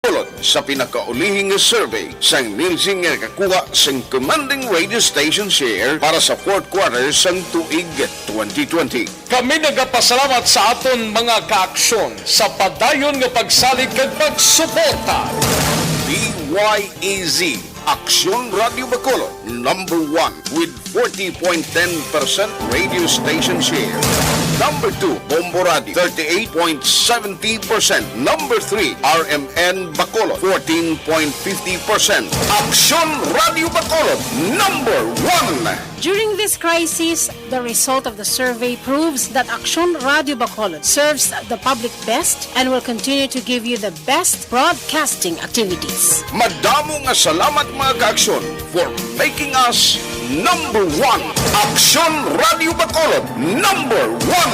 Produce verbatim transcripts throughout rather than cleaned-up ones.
Bacolod sa pinakaulihi nga survey sang Nielsen nga nakakuha sang commanding radio station share para sa fourth quarter sang tuig twenty twenty. Kami nagapasalamat sa aton mga kaaksyon sa padayon nga pagsalig kag pagsuporta. D Y E Z, Aksyon Radio Bacolod, number one with forty point ten percent radio station share. Number two, Bombo Radio, thirty-eight point seventy percent. Number three, R M N Bacolod, fourteen point fifty percent. Aksyon Radio Bacolod, number one. During this crisis, the result of the survey proves that Aksyon Radio Bacolod serves the public best and will continue to give you the best broadcasting activities. Madamo nga salamat, mga kaaksyon, for making us number one. Aksyon Radio Bacolod, number one.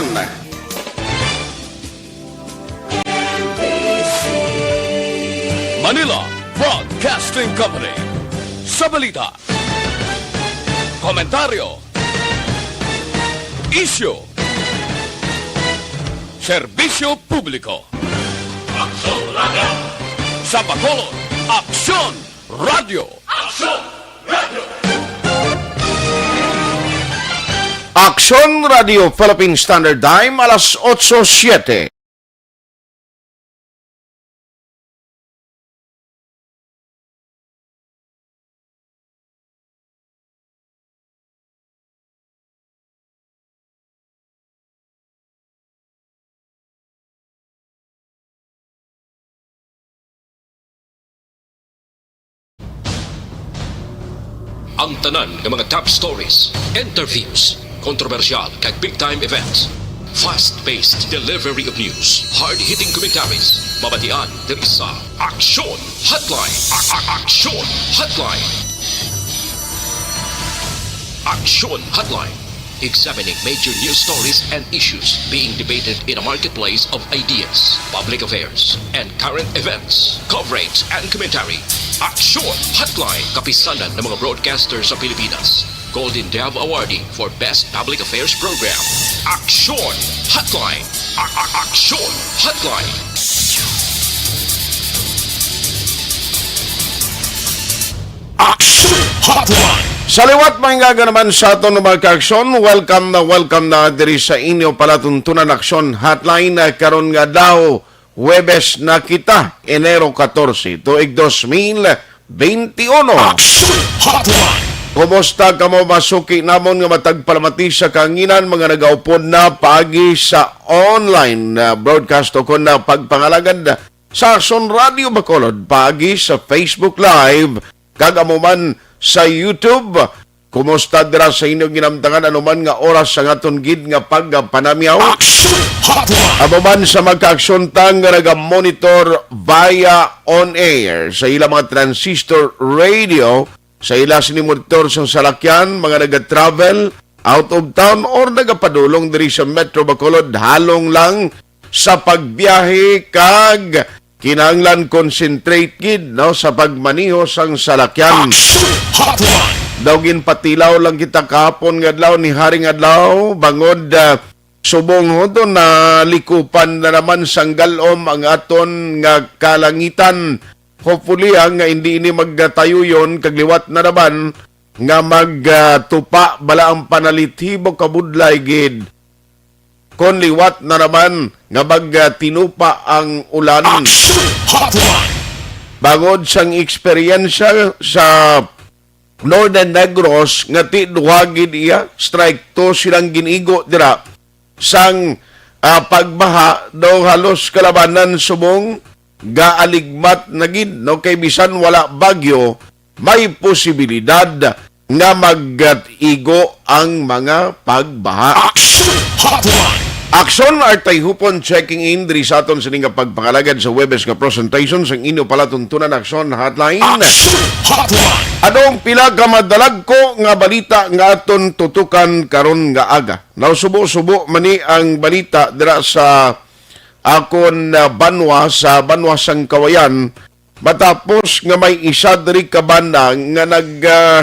Manila Broadcasting Company. Sa balita, komentaryo, isyu, serbisyo publiko. Aksyon Radio. Sa Bacolod, Aksyon Radio. Aksyon Radio. Aksyon Radio Philippine Standard Time, alas otso siete. Ang tanan nga mga top stories, interviews, kontrobersyal kag big time events. Fast-paced delivery of news, hard-hitting commentaries, mabatian diri sa Aksyon Hotline. A- a- Aksyon Hotline. Aksyon Hotline. Examining major news stories and issues being debated in a marketplace of ideas, public affairs, and current events. Coverage and commentary. Aksyon Hotline. Kapisanan ng mga broadcaster sa Pilipinas. Golden Dove Awardee for Best Public Affairs Program. Aksyon Hotline. A- a- Aksyon Hotline. Aksyon Hotline. Sa liwat, mga naman sa aton nga mga kaaksyon, welcome na welcome na diri sa inyo palatuntunan Aksyon Hotline, ah, karon nga daw Huwebes na kita, Enero katorse, tuig dos mil benti uno. Aksyon Hotline. Kumusta kamo, mga suki namon nga matag palamati sa kahanginan, mga nagaupod na paagi sa online, ah, broadcast o kon na pagpangalagad sa Aksyon Radio Bacolod, paagi sa Facebook Live, kag amo man sa YouTube? Kumusta dira sa inyong ginamtangan, ano man nga oras sa aton gid nga pagpanamyaw? Aksyon Hotline. Amo man sa mga kaaksyon ta nga naga-monitor via on air sa ila mga transistor radio, sa ila sini monitor sang salakyan, mga naga-travel out of town or nagapadulong diri sa Metro Bacolod, halong lang sa pagbiyahe kag kinahanglan concentrate gid, no, sa pagmaneho sang salakyan. Aksyon Hotline. Daw ginpatilaw lang kita kahapon nga adlaw, ni haring adlaw, bangod, ah, subong hudon na likupan na naman sang galom ang aton nga kalangitan. Hopefully, ah, nga hindi ini magtayuyon kag liwat na naman nga mag, ah, tupa bala ang panalithi, kabudlay gid kon liwat na naman nga mag, ah, tinupa ang ulan. Aksyon Hotline. Bangod sang eksperyensya sa Northern Negros nga ti duha gid iya, strike two silang gin-igo dira sang, ah, pagbaha, daw halos kalabanan subong gaaligmat na gid, no, kay bisan wala bagyo, may posibilidad nga mag-igo ang mga pagbaha. Aksyon Hotline. Aksyon Artay Hupon checking in diri sa aton sini nga pagpangalagad sa Huwebes nga presentation sang inyo palatuntunan Aksyon Hotline. Aksyon Hotline. Adong pila ka madalagko nga balita nga aton tutukan karon nga aga. Now, subo-subo man ni ang balita dira sa akon, ah, banwa, sa banwa sang Kawayan, matapos nga may isa diri ka bana nga nag, ah,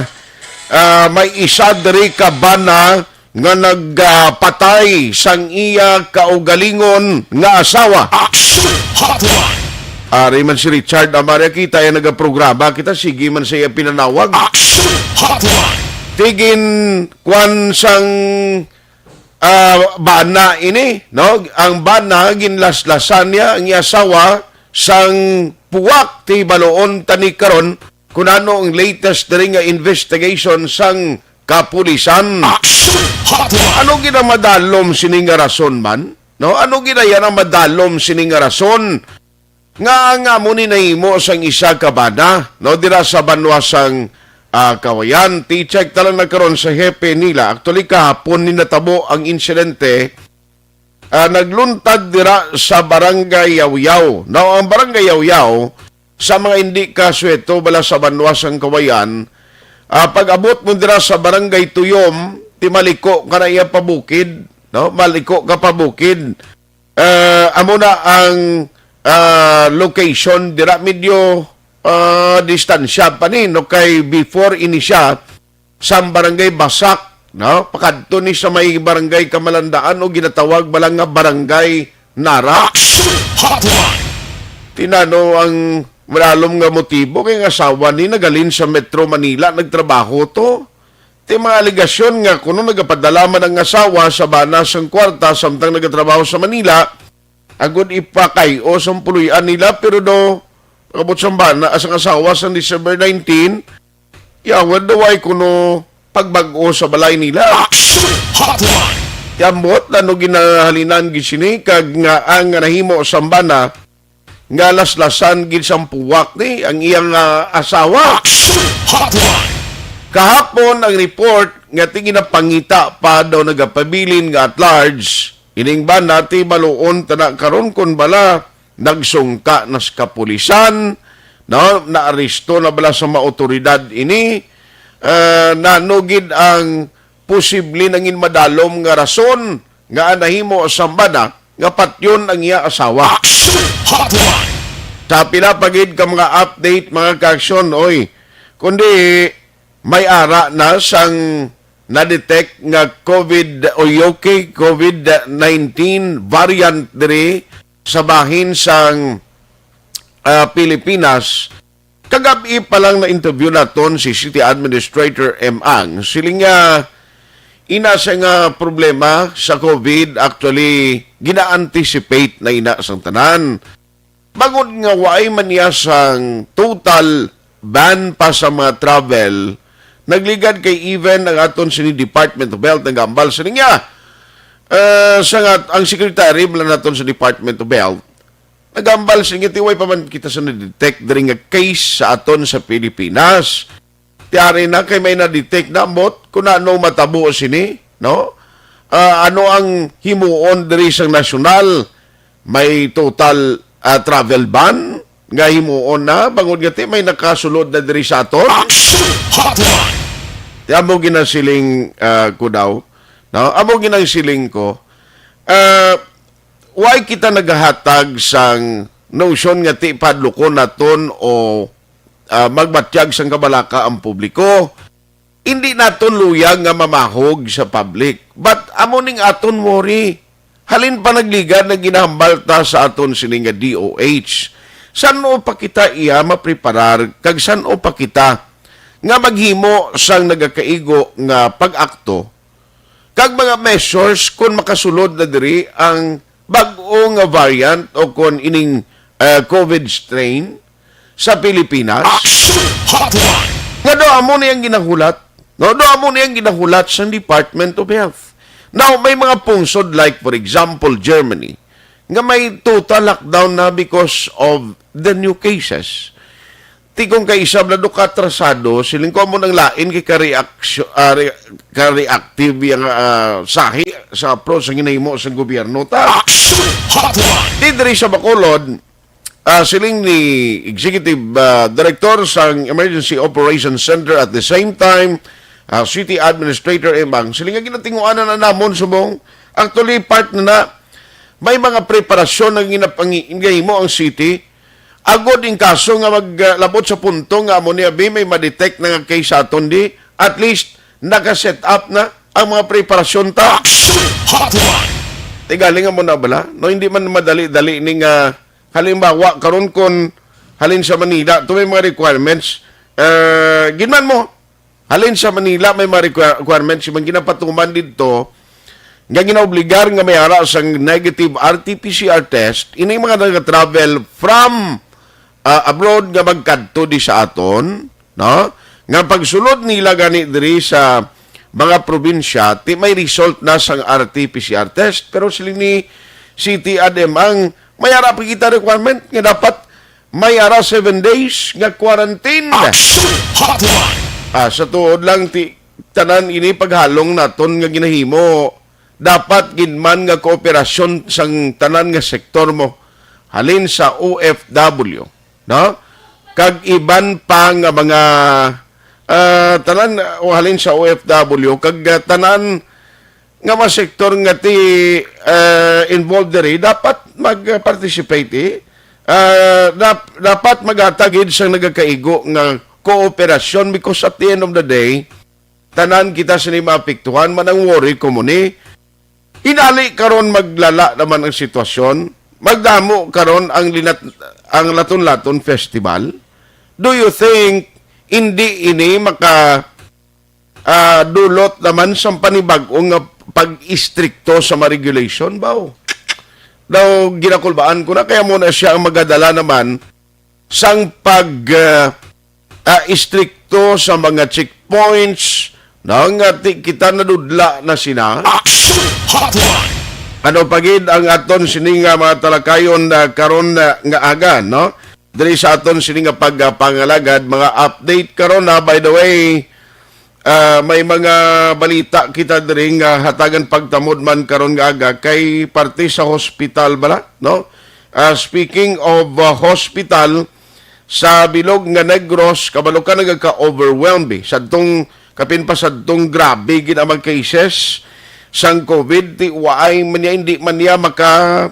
ah, may isa diri ka bana nga nagpatay sang iya kaugalingon nga asawa. Aksyon Hotline. Ari man si Richard Amaria, kita yung nagaprograma kita, sige man sa iya pinanawag. Action Hotline! Tigin kwan sang ah, bana ini, no? Ang bana, ginlaslasan niya ang iya asawa sang puwak. Ti baloon tani karon kung ano ang latest diri nga investigation sang kapulisan. Action Hotline! Ano gid ang madalom sini nga rason man? No? Ano gid ang madalom sini nga rason? Nga ang amo ni nahimo sang isa ka bana, no, dira sa banwa sang, ah, Kawayan. Ti check ta lang na karon sa hepe nila. Actually, kahapon ni natabo ang insidente. Ah, nagluntad dira sa Barangay Yawyaw. Now, ang Barangay Yawyaw, sa mga hindi kasueto bala sa banwa sang Kawayan, ah, pag-abot mo dira sa Barangay Tuyom, ti maliko ka na iya pabukid, no? Maliko ka pabukid. Eh, amo na ang, ah, location dira, medyo, ah, distansya pa ni, no, kay before ini siya sa barangay Basak, no, pakadto ni sa may barangay Kamalandaan o ginatawag bala nga barangay Nara. Action Hotline! Tinano ang malalom nga motibo kay ang asawa ni nagalin sa Metro Manila, nagtrabaho to. Ti mga alegasyon nga kuno nagapadala man ang asawa sa bana sang kwarta samtang nagatrabaho sa Manila, agod ipakay-o sang puloy-an nila, pero do, pag-abot sang bana, sang asawa sang December nineteen, yawad daw ay kuno pagbag-o sa balay nila. Action Hotline! Yambot, ano ginahalinan gid sini, kag nga ang nahimo sang bana, nga laslasan gid sang puwak ni ang iyang, ah, asawa. Action Hotline! Kahapon ang report nga ti ginapangita pa daw nagapabilin nga at large, ining bana ti baloon ta na karon kon bala nagsungka na sa kapulisan, no? Naaresto na bala sa mga awtoridad ini? Ah, nano gid ang posible nangin madalom nga rason nga nahimo sang bana nga patyon ang iya asawa. Action Hotline! Sa pila pa gid ka mga update, mga ka-aksyon, oy. Kundi may ara na sang na-detect nga COVID o U K COVID nineteen variant diri sa bahin sang, ah, Pilipinas. Kagab-i pa lang na-interview naton si City Administrator M. Ang. Siling niya, ina sa nga problema sa COVID, actually, gina-anticipate na ina sang tanan. Bangod nga waay man niya sang total ban pa sa mga travel, nagligad kay even ang aton sini Department of Health nagambal sini niya. Eh, sa nga, ang secretary bala naton sa Department of Health, nagambal sini nga ti way pa man kita sa na-detect diri nga case sa aton sa Pilipinas. Ti ari na kay may na-detect na, ambot kung ano matabo sini, no? Ah, ano ang himuon diri sa nasyonal? May total, ah, travel ban nga himuon na, bangod nga ti may nakasulod na diri sa aton? Action Hotline! Ti amo ginasiling, ah, ko daw, no? Amo ginasiling ko, ah, why kita nagahatag sang notion nga ti padlukon naton o, ah, magbatyag sang kabalaka ang publiko? Hindi naton luyag nga mamahog sa public. But amo ning aton worry. Halin pa nagligad na ginahambal ta sa aton sini nga D O H. San-o pa kita iya mapreparar kag san-o pa kita nga maghimo sang nagakaigo nga pag-akto kag mga measures kon makasulod na diri ang bag-o nga variant o kon ining, eh, COVID strain sa Pilipinas? Action Hotline! Nga daw amo ni ang ginahulat, no? Daw amo ni ang ginahulat sa Department of Health. Now, may mga pungsod like, for example, Germany, nga may total lockdown na because of the new cases. Ti kung kay isab na do ka atrasado, siling ko amo nang lain kay ka-reaction, ah, re-, ka-reactive yang, ah, sahi sa approach sa ginahimo sa gobyerno ta. Action Hotline! Ti diri sa Bacolod, ah, siling ni Executive, ah, Director sang Emergency Operations Center at the same time, ah, City Administrator Embang, siling nga ginatinguanan na namon subong. Actually, part na na, may mga preparasyon na ginapangi-, ginahimo ang city. Agod in kaso nga maglabot sa punto nga amo ni abi may ma-detect na nga case sa aton di, at least naka-set up na ang mga preparasyon ta. Action Hotline! Tigaling amo na bala, no, hindi man madali-dali ni nga Halimbawa, karon, kon halin sa Manila, to may mga requirements, eh, ginman mo, halin sa Manila, may mga requir-, requirements yung ginapatuman dito, nga ginaobligar nga may ara sang negative R T P C R test, ini mga nag-travel from, ah, abroad nga magkadto di sa aton, no? Nga pagsulod nila gani diri sa mga probinsya, ti may result na sang R T P C R test. Pero siling ni City Adem ang may ara pa kita requirement nga dapat may ara seven days nga quarantine. Action Hotline! Ah, sa tuod lang, ti, tanan ini paghalong naton nga ginahimo, dapat gid man nga kooperasyon sang tanan nga sektor mo, halin sa O F W, no? Kag iban pa nga mga, ah, tanan, o halin sa O F W, kag, ah, tanan nga mga sektor nga ti, ah, involved diri, dapat mag-participate, eh. Ah, dap-, dapat maghatag gid sang nagakaigo nga kooperasyon, because at the end of the day, tanan kita sini maapektuhan. Man ang worry ko mo ni, inali karon maglala naman ang sitwasyon, magdamo karon ang linat-, ang Laton-Laton Festival. Do you think hindi ini maka, ah, dulot naman sang panibag-o nga pag-istrikto sa mga regulation, baw? Daw ginakulbaan ko na, kaya mo na siya ang magadala naman sang pag, ah, ah, istrikto sa mga checkpoints, no, nga ti-, kita nadudla na sina. Action Hotline! Ano pa gid ang aton sini nga mga talakayon na karon na nga aga, no? Diri sa aton sini nga pagpangalagad, mga update karon na, by the way, ah, may mga balita kita diri nga hatagan pagtamod man karon nga aga kay parte sa hospital bala, no? Ah, speaking of, ah, hospital, sa bilog nga Negros, kabalo ka, nagaka-overwhelm, eh. Sadtong, kapin pa sadtong grabe gid ang mga cases sang COVID, ti waay man niya, hindi man niya maka-,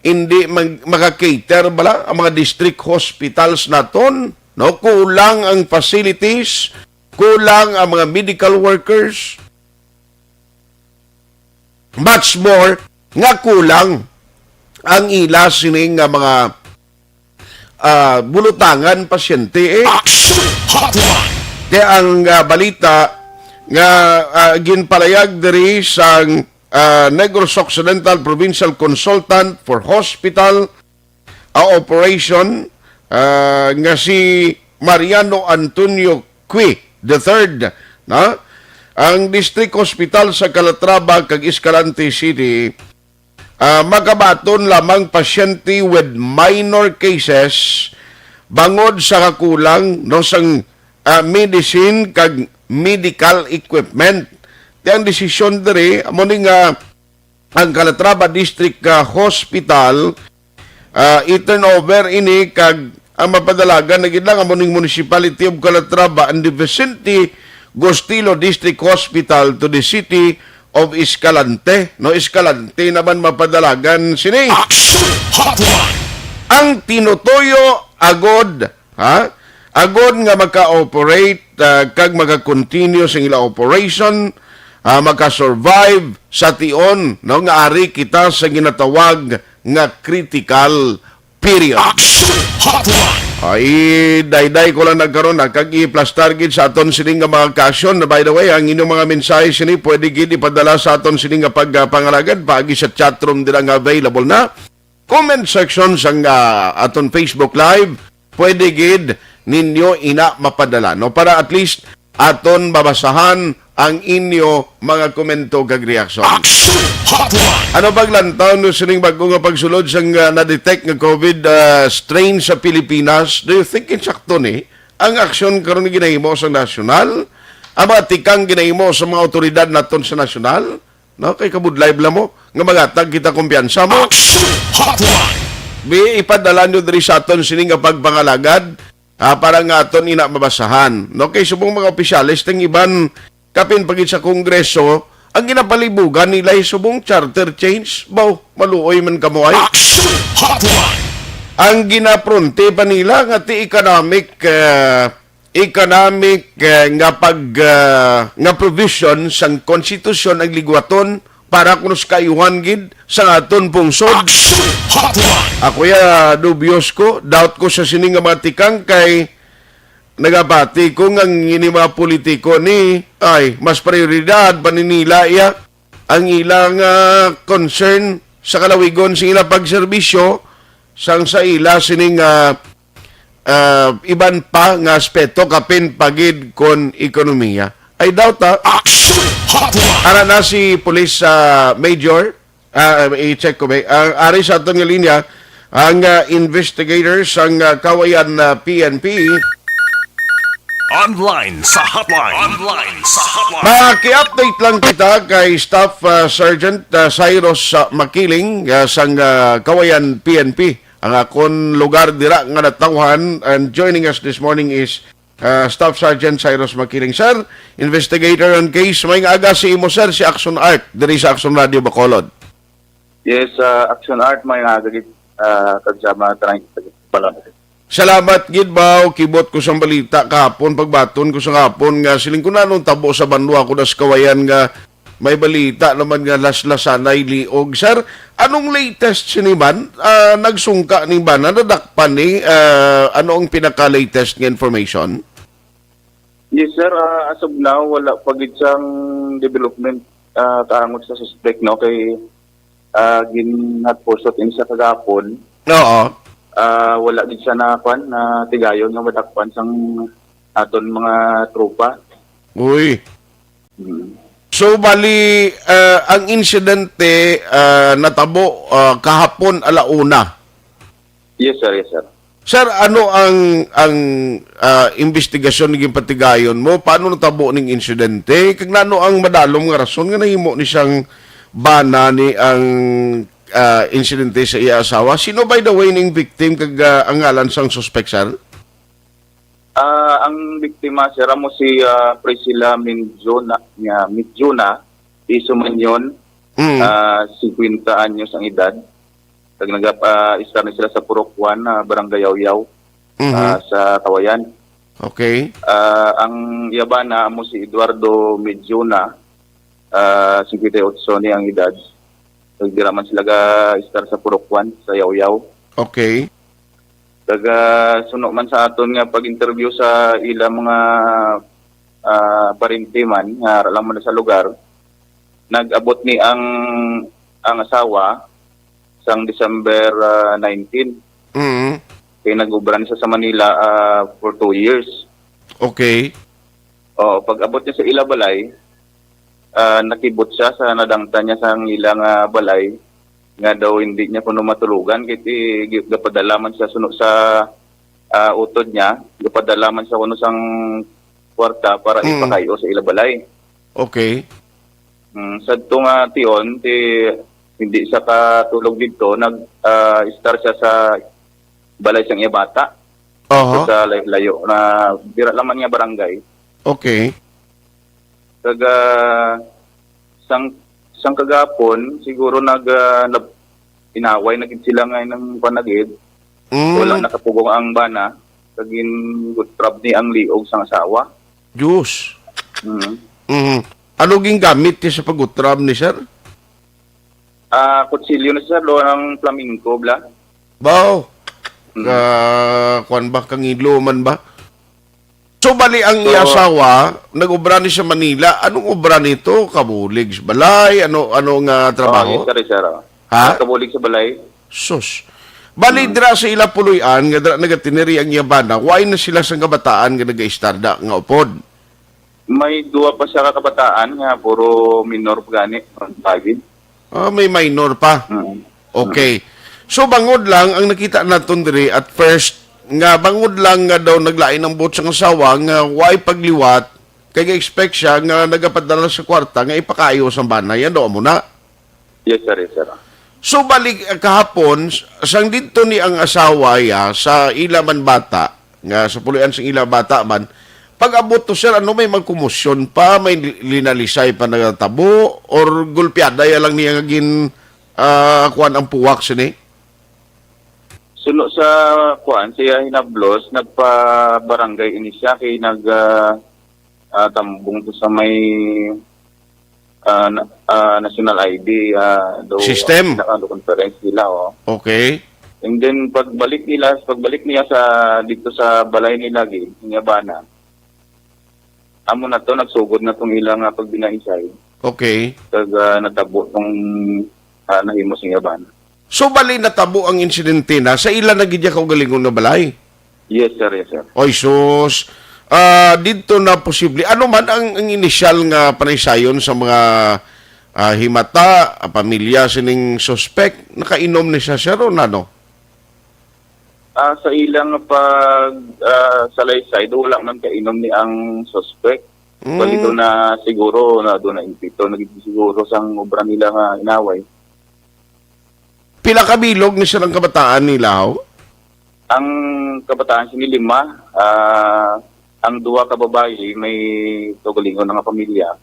hindi man, maka-cater bala ang mga district hospitals naton, no? Kulang ang facilities, kulang ang mga medical workers, much more nga kulang ang ila sini nga mga, ah, bulutangan pasyente, eh. Action Hotline! Kaya ang, ah, balita nga, ah, ginpalayag diri sang, ah, Negros Occidental Provincial Consultant for Hospital, ah, Operation, ah, nga si Mariano Antonio Qui the third, na ang District Hospital sa Calatrava kag Escalante City, ah, makabaton lamang pasyente with minor cases bangod sa kakulang, no, sang, ah, medicine kag medical equipment. Ti ang desisyon diri amo ni nga ang Calatrava District, ah, Hospital, ah, i-turnover ini kag ang mapadalagan na gid lang amo ning Municipality of Calatrava and the Vicente Gostilo District Hospital to the City of Escalante. No, Escalante naman mapadalagan sini. Action Hotline! Ang tinutuyo agod, ha? Agod nga maka-operate, ah, kag maka-continue sa ila operation, ah, maka-survive sa tion, no, nga ari kita sa ginatawag nga critical period. Action Hotline! Ay, dayday ko lang nagkaroon na, kag i-plastar gid sa aton sining nga mga kasyon. Na, by the way, ang inyong mga mensahe sini pwede gid ipadala sa aton sining nga pagpangalagad paagi sa chatroom dira nga available na. Comment section sang, ah, aton Facebook Live, pwede gid ninyo ina mapadala, no? Para at least aton mabasahan ang inyo mga komento kag reaksyon. Action Hotline! Ano paglantaw no sining bag-o nga pagsulod sang, ah, na-detect nga COVID, ah, strain sa Pilipinas? Do you think insakto ni ang aksyon karon nga ginahimo sa nasyonal? Ang mga tikang ginahimo sa mga awtoridad naton sa nasyonal? No, kay kabudlay bala mo nga magatag kita kumpiyansa mo. Action Hotline! Bi, ipadala nyo diri sa aton sini nga pagpangalagad, ah, para nga aton ina mabasahan. No, kay subong mga opisyales tang iban kapin pa gid sa Kongreso, ang ginapalibugan nila ay subong charter change. Baw, maluoy man kamo ay. Action Hotline! Ang ginapronte pa nila nga ti economic, ah, economic, eh, nga pag, ah, nga provision sang konstitusyon ang ligwaton, para kuno sa kaayuhan gid sa aton pungsod. Action Hotline! Ako ya, dubious ko, doubt ko sa sini nga mga tikang kay nagapati ko nga ngini mga politiko ni ay mas prioridad pa ni nila iya ang ilang ah, concern sa kalawigon sa ilang pagserbisyo sang sa ila sining ah, ah, iban pa nga aspeto kapin pagid kon ekonomiya. I doubt ha. Action Hotline! Ara na si Police ah, Major. Ah, i-check ko ba? Ang ari sa aton nga linya, ang ah, investigator sang ah, Kawayan ah, P N P. Online sa hotline. Online sa hotline. Maki-update lang kita kay Staff ah, Sergeant ah, Cyrus ah, Makiling ah, sang ah, Kawayan P N P. Ang akon lugar dira nga natawhan and joining us this morning is ah, Staff Sergeant Cyrus Makiling. Sir, investigator on case, may nga aga si imo, sir, si Action Art, diri sa Action Radio Bacolod. Yes, ah, Action Art, may nga aga gid, ah, kag sa mga tanan, balon. Salamat gid, Bao. Kibot ko sang balita kahapon, pagbaton ko sa kahapon nga siling ko na anong tabo sa banwa ko na sa Kawayan nga may balita naman nga laslasanay liog. Sir, anong latest sini man? Ah, nagsungka ni ba na nadakpan ni? Ah, ano ang pinaka-latest nga information? Yes, sir. Ah, as of now, wala pa gid sang development ah, kaangod sa suspect, no? Kay ah, gin-hot pursuit ini sa kagapon. Oo. Ah, wala gid siya na, kwan, na tigayon nga madakpan sang aton mga tropa. Uy. Mm. So, bali, ah, ang insidente ah, natabo ah, kahapon ala una. Yes, sir. Yes, sir. Sir, ano ang ang ah, investigasyon nga ginpatigayon mo? Paano natabo ning insidente? Kag nano ang madalom nga rason nga nahimo ni siyang bana ni ang ah, insidente sa iya asawa? Sino, by the way, ning victim kag ah, ang ngalan sang suspek, sir? Ah, ang biktima, sir, amo si ah, Priscilla Minjuna, niya, Midjuna Isumanyon, Mm. ah, singkwenta anyos ang edad. Kag nagap-, ah, istar ni sila sa Purok One, ah, Barangay Yawyaw, Mhm. ah, sa Kawayan. Okay. Ah, ang iya bana amo si Eduardo Midjuna, ah, singkwenta y otso ni ang edad. Kag dira man sila ga-istar sa Purok One, sa Yawyaw. Okay. Kag, ah, suno man sa aton nga pag-interview sa ila mga, ah, parente man, nga ara lang man sa lugar, nag-abot ni ang, ang asawa sang December, ah, nineteen. Mm. Kay nag-obra ni siya sa Manila, ah, for two years. Okay. Oo, pag-abot niya sa ila balay, ah, nakibot siya sa nadangtan niya sang ila nga balay, nga daw hindi niya kuno matulugan, kay ti-, gi-, gapadala man siya suno sa, ah, utod niya, gapadala man siya kuno sang kwarta para Mm. ipakayo sa ila balay. Okay. Mm, sadto nga tion, ti, hindi siya katulog didto, nag, ah, istar siya sa balay sang iya bata. Aha. Sa lay-, layo na dira lang man nga barangay. Okay. Kag, ah, sang, sang kagapon, siguro nag, ah, nab-, inaway na gid sila nga nang panagid. Mm. Wala nakapugong ang bana, kag gingutrab ni ang liog sang asawa. Diyos. Mm. Mhm. Ano gingamit niya sa pag-utrab ni sir? Ah, kutsilyo na, sir, do ang flamenco, bla. Bao? Mm. Ka, kwan ba? Kangilo man ba? So, bali ang So, iya asawa, nag-obra ni sa Manila. Anong obra nito? Kabulig sa balay? Ano, ano nga trabaho? Oh, yes, sir, sir, oh. Ha? Kabulig sa balay. Sus. Bali, Hmm. dira sa ila puloy-an, nga dira nagatiniri ang iya bana, why na sila sang kabataan nga nagaistarda nga upod? May duwa pa siya ka kabataan nga puro minor pa gani, ang pagid. Ah, may minor pa. Mm. Okay. So, bangod lang ang nakita naton diri at first, nga bangod lang nga daw naglain ang buot sang asawa nga way pagliwat, kay ga-expect siya nga nagapadala sa kwarta nga ipakayo sa bana. Yan daw amo na. Yes, sir. Yes, sir. So, balik, ah, kahapon, s-, sang didto ni ang asawa ya sa ila man bata, nga sa puloy-an sang ila bata man, pag-abot to, sir, ano, may magkomosyon pa, may li-, linalisay pa nagatabo, or gulpiada ya lang niya nga gin, ah, kuwan ang puwak sini? Suno sa kuwan, siya hinablos, nagpa-barangay ini siya, kay nag, ah, ah, tambong to sa may ah, na- ah, national I D, ah, do System. Naka-conference nila, oh. Okay. And then, pagbalik nila, pagbalik niya sa, dito sa balay nila, gid, nga bana, amo na to, nagsugod na tong ilang, ah, pagbinaisay. Okay. Kag, ah, natabo tong, ah, nahimo sa iya bana. So, bali, natabo ang insidente na sa ila na gid kaugalingon nga balay? Yes, sir. Yes, sir. Oy, sus. Ah, dito na posible. Ano man ang, ang inisyal nga panaysayon sa mga, ah, himata, ah, pamilya sining suspek? Nakainom ni siya, sir, o nano? Ah, sa ilang pag, ah, salaysay, do wala man kainom ni ang suspek. Mm. Bali, do na siguro, na do na impito, naging siguro sang obra nila nga inaway. Pila ka bilog ni silang kabataan nila, ho? Ang kabataan sini lima, ah, ang duha ka babayi may kaugalingon na nga pamilya.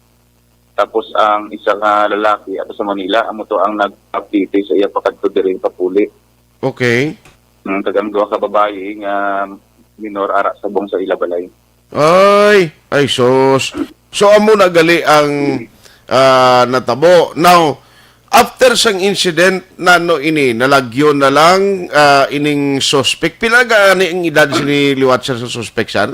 Tapos ang isa ka lalaki ato sa Manila, amo to ang nag-update sa iya pakadto diri papuli. Okay. Mm, kag ang duha ka babayi nga minor ara subong sa ila balay. Ay, ay sus. So, amo na gali ang, ah, natabo. Now, after sang incident, nano ini, nalagyo na lang, ah, ining suspek. Pila gani ang edad sini liwat, sir, sa suspek, sir?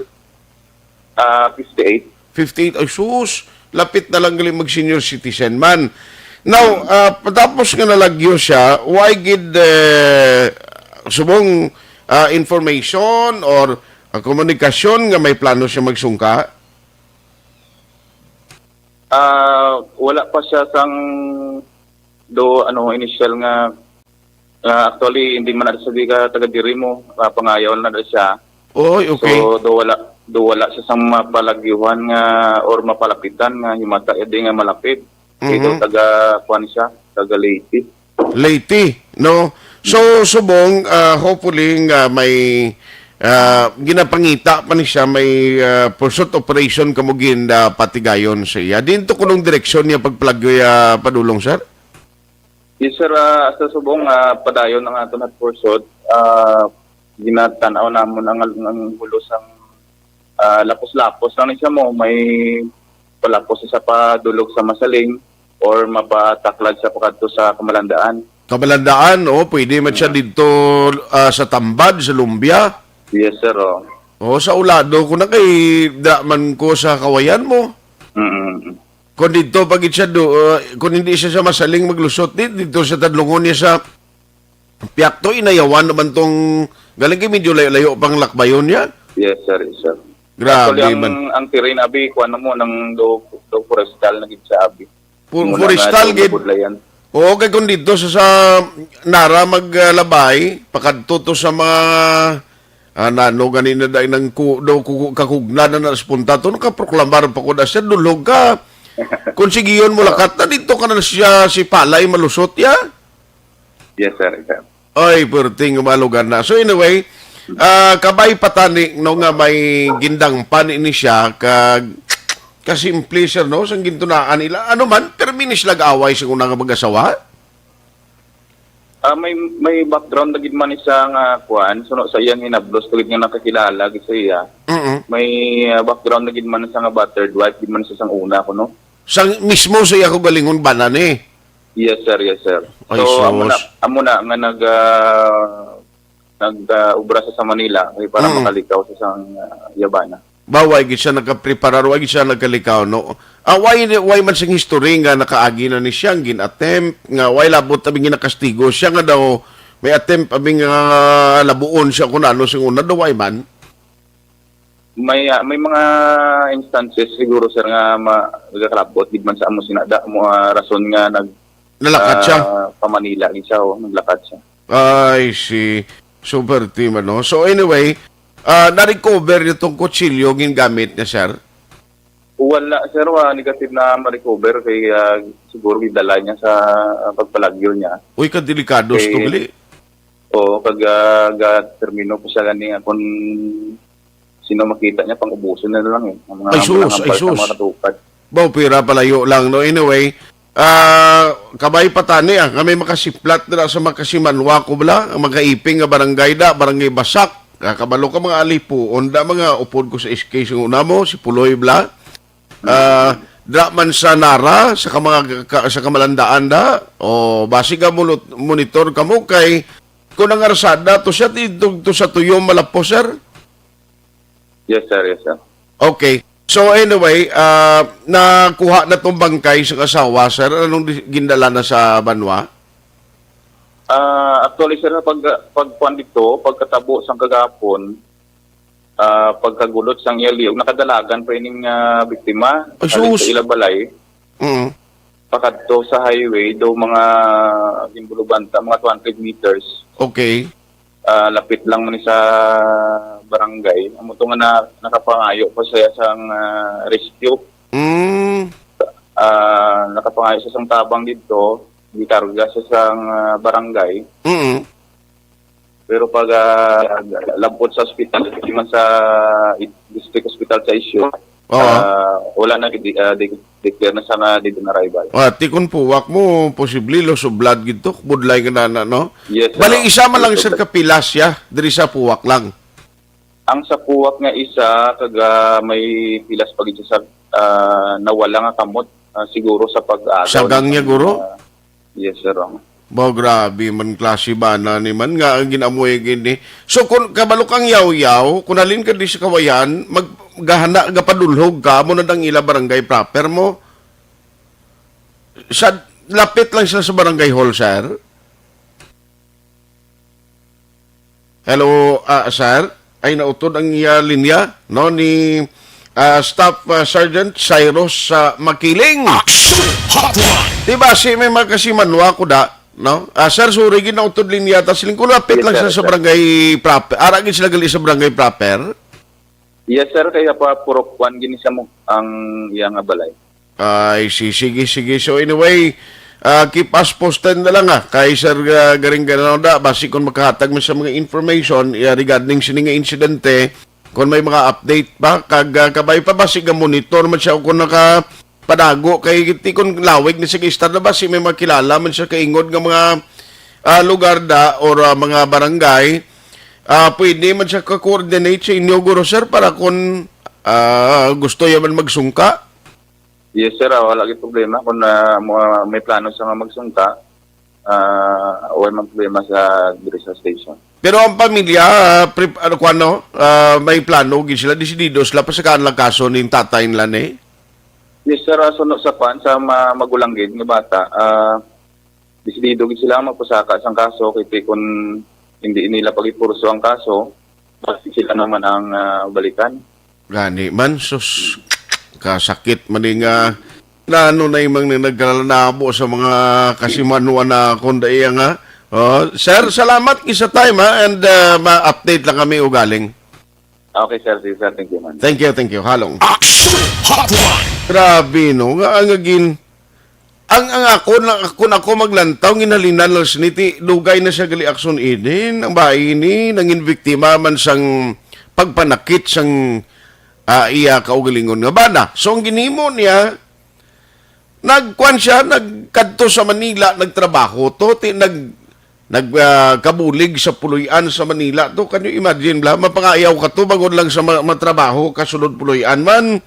Ah, fifty-eight. Fifty-eight. Ay, sus. Lapit na lang gali mag-senior citizen man. Now, ah, patapos nga nalagyo siya, why gid, eh, subong, ah, information or, ah, komunikasyon nga may plano siya magsungka? Ah, wala pa siya sang do, ano, initial nga, ah, actually, hindi man na siya di ka taga diri mo, ah, pangayaw na na siya. Oy, okay. So, do wala, do wala siya sang mapalagyuhan nga or mapalapitan nga himata di nga malapit. Kay do Mhm. taga, kuwan siya, taga Leyte. Leyte, no? So, subong, ah, hopefully nga may, ah, ginapangita pa ni siya, may, ah, pursuit operation kamo gin, ah, patigayon sa iya. Diin to kunong direksyon niya pagpalagyo, ah, padulong, sir? Yes, sir. Ah, sa subong, ah, padayon ang aton hot pursuit. Ah, ginatan-aw namon ang, ang hulo sang, ah, lapos-lapos lang ni siya mo. May palapos sa padulog sa Masaling or mapataklad sa pakadto sa Kamalandaan. Kamalandaan, oh, pwede man siya Mm. dito, ah, sa Tambad, sa Lumbia. Yes, sir, oh. Oh, sa Ulado ko na kay da man ko sa Kawayan mo. Mm-mm. Kung dito pa gid siya do, uh, kung hindi siya sa Masaling maglusot di, dito sa Tadlungon niya sa Piakto, inayawan naman tong, galing kay medyo layo-layo pang lakbayon niya. Yes, sir, yes, sir. Grabe Actually, ang, man. ang terrain, abi, kuwan na mo, ng do, do forestal na gid siya, abi. Pu-, Muna forestal nga, gid. Budlayan. Oo, kay kung dito sa, sa Nara maglabay, pakadto to sa mga, ah, nano, gani na dahil ng ku-, do, ku-, kakugna na na sa punta to, nakaproklamar pa ko na siya, dulog ka. Kung sigiyon mo lakat na, dito ka na siya, si Palay, malusot ya. Yes, sir, sir. Ay, perting malugar na. So anyway, ah, kabay patani, no, nga may gindangpan ini siya, kag kasimple, sir, no, sang gintunaan nila. Ano man, permi ni sila gaaway sa una nga mag-asawa? Ah, may, may background na gid man siya nga, kuwan, suno sa iyang hinablos, tulad nga nakakilala gid sa iya. Mm-mm. May, ah, background na gid man siya nga battered wife, gid man siya sang una, kuno. Sang mismo sa iya ko galingon bana ni? Yes, sir. Yes, sir. Ay, So, amo na, sus. amo na nga nag, ah, nag, ah, obra sa, sa Manila, kay para Mm. makalikaw sa sang, ah, yabana. Ba, why gid siya nagkapreparar, why gid siya nagkalikaw, no? Ah, why, why man sing history nga nakaagi na ni siya, ang gin-attempt, nga why labot abi ginakastigo siya nga daw may attempt abi nga labuon siya kung ano sing una daw, why man? May, ah, may mga instances siguro, sir, nga ma-, nagakalabot gid man sa amo sina da mo, ah, rason nga nag, Nalakat siya? ah, pa Manila gid siya, oh, naglakat siya. I see. Super team, ano? So anyway, ah, na-recover niyo tong kutsilyo gingamit niya, sir? Wala, sir, wa negative na ma-recover kay, ah, siguro gidala niya sa, ah, pagpalagyo niya. Uy, kadelikado Kay to gali. Oo, kag, ah, ga-termino po siya gani nga kung sino makita niya, pang-ubuson na lang eh. Ang mga Ay, sus, mga ay, hambal sa sus. mga natupad. Baw, pira palayo lang, no? Anyway, ah, kabay pa tani, ah, nga may makasiplat na sa makasimanwa ko bala, ang makaiping nga barangay da, barangay Basak. Ah, kabalo ka mga alipuon da, mga upod ko sa S K sa una mo, si Puloy bala. Ah, Dra man sa Nara, sa Kama-, ka-, sa Kamalandaan da, o basi ka mulut-, monitor kamo kay kung ang arsada to siya, dito to sa Tuyo Malapos, sir? Yes, sir. Yes, sir. Okay. So anyway, ah, nakuha na tong bangkay sa asawa, sir. Anong di-, gindala na sa banwa? Ah, actually, sir, pag, pagkuan dito, pagkatabo sang kagahapon, ah, pagkagulot sang iya liog, nakadalagan pa ining, ah, biktima. Ay, halin sus. Sa ila balay, Mm. pakadto sa highway, daw mga ginbulubanta, mga two hundred meters. Okay. Ah, lapit lang man ni sa barangay. Amo to nga na, nakapangayo pa siya sang, ah, rescue. Mm. Ah, nakapangayo siya sang tabang dito, gikarga siya sang, ah, barangay. Mm. Pero pag, ah, labot sa ospital, di man sa i-, district hospital sa Isyo, Oo. ah, wala na, di, ah, di, declare na siya nga dead on arrival. Ah, ti kon puwak mo, posible loss of blood gid to, budlay nga na, na, no? Yes, sir. Bali, isa man lang, Yes, sir, sir. Kapilas siya, diri sa puwak lang. Ang sa puwak nga isa, kag, ah, may pilas pa gid siya sa, ah, nawala nga kamot, ah, siguro sa pag-agaw Sagang niya, nitong, guro? ah, Yes, sir, ang Ba, grabe man klase bana ni man nga ang ginamoy gini. So, kung kabalo kang Yawyaw, kung halin ka di sa Kawayan, mag-, gahana, gapadulhog ka, mo na dang ila barangay proper mo. Sa, lapit lang sila sa barangay hall, sir. Hello, ah, sir. Ay, nautod ang iya linya, no, ni, ah, Staff, ah, Sergeant Cyrus, ah, Makiling. Action Hotline. Di ba, si may mga kasimanwa ko da, no? Ah, sir, sorry, ginautod linya ta. Siling ko, lapit Yes, lang sir, sa, sa sir. Barangay proper. Ara gid sila gali sa barangay proper. Yes, sir. Kaya pa, purok one gini siya mo ang iya nga balay. Ay, si-, sige, sige. So anyway, ah, keep us posted na lang, ah, kay Sir, ah, Garing Ganoda, basi kung makahatag mo sa mga information, ah, regarding sini nga insidente, kung may mga update pa, kag, ah, kabay pa, basi ga monitor man siya kung nakapadago, kay ti kung lawig ni sige istar na, basi may makilala man siya kaingod nga mga, ah, lugar da or, ah, mga barangay, ah, pwede man siya ka-coordinate sa inyo, guro, sir, para kung, ah, gusto ya man magsungka. Yes, sir. Ah, wala gyud problema kung, ah, mo, ah, may plano siya nga magsungka. Ah, wala man problema sa diri sa station. Pero ang pamilya, ah, pre-, ano, kuwan, no? Ah, may plano gid sila, desidido sila pasakaan lang kaso ning tatay nila ni? Yes, sir. Ah, suno sa kwan, sa ma-, magulang gid nga bata, ah, desidido gid sila magpasaka sang kaso, kay ti kun hindi nila pag-ipurso ang kaso, basi sila naman ang, ah, balikan. Gani man, sus, kasakit man ni nga, na ano na imang ni nagkalanabo sa mga kasimanwa na akon daiya nga. Oh, sir, salamat gid sa time, ha, and, ah, ma-update lang kami ugaling. Okay, sir. Sige, sir. Thank you, man. Thank you, thank you. Halong. Action Hotline. Grabe, no? Nga ang agin, ang, ang ako, na, kung ako maglantaw, ginhalinan lang siniti, dugay na siya gali aksyon inin. Ang bayi ni, nangin biktima man sang pagpanakit sang, ah, iya kaugalingon nga bana. So, ang ginimo niya, nagkuan siya, nagkadto sa Manila, nagtrabaho to, ti, nag, nag, ah, kabulig sa puloy-an sa Manila to. Can you imagine, bla? Mapangayaw ka to, bangod lang sa ma-, matrabaho ka sulod puloy-an man,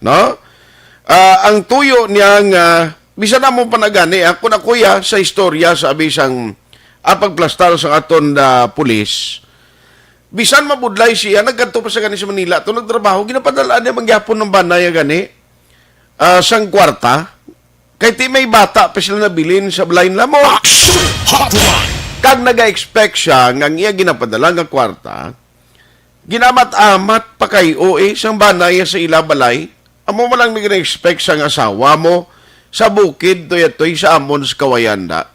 no? Ah, ang tuyo niya nga, bisan amo pa na gani, ah, kung ako ya, sa istorya, sa abi sang, ah, pagplastar sa aton, ah, pulis, bisan mabudlay siya, nagkadto pa sa gani sa Manila to, nagtrabaho, ginapadala niya mangyapon ng banay gani, ah, sang kwarta, kay ti may bata pa sila nabilin sa balay nila mo. Action Hotline. Kag naga-expect siya nga ang iya ginapadala nga kwarta, ginamat-amat pa kay O A sang banay sa ila balay. Amo man lang may gina-expect sang asawa mo sa bukid, toy-toy sa amon sa Kawayan da.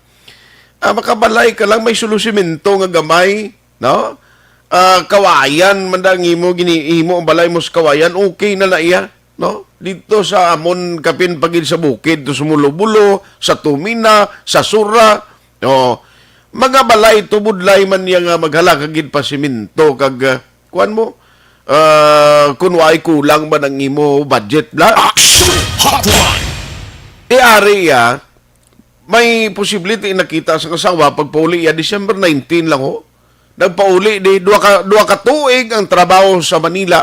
Ah, makabalay ka lang, may sulo simento nga gamay, no? Ah, kawayan man da ang imo, ginihimo ang balay mo sa kawayan, okay na na iya, no? Dito sa amon, kapin pa gid sa bukid, to sa Mulo-Bulo, sa Tumina, sa Sura, no? Mga balay, tubod lay man niya nga maghalaka gid pa simento, kag, ah, kuwan mo, ah, kung waay kulang man ang imo budget, bla? Action Hotline. Iari iya, may posibility nakita sa asawa pagpauli iya December nineteen lang, ho. Nagpauli di, duha ka, duha ka tuig ang trabaho sa Manila.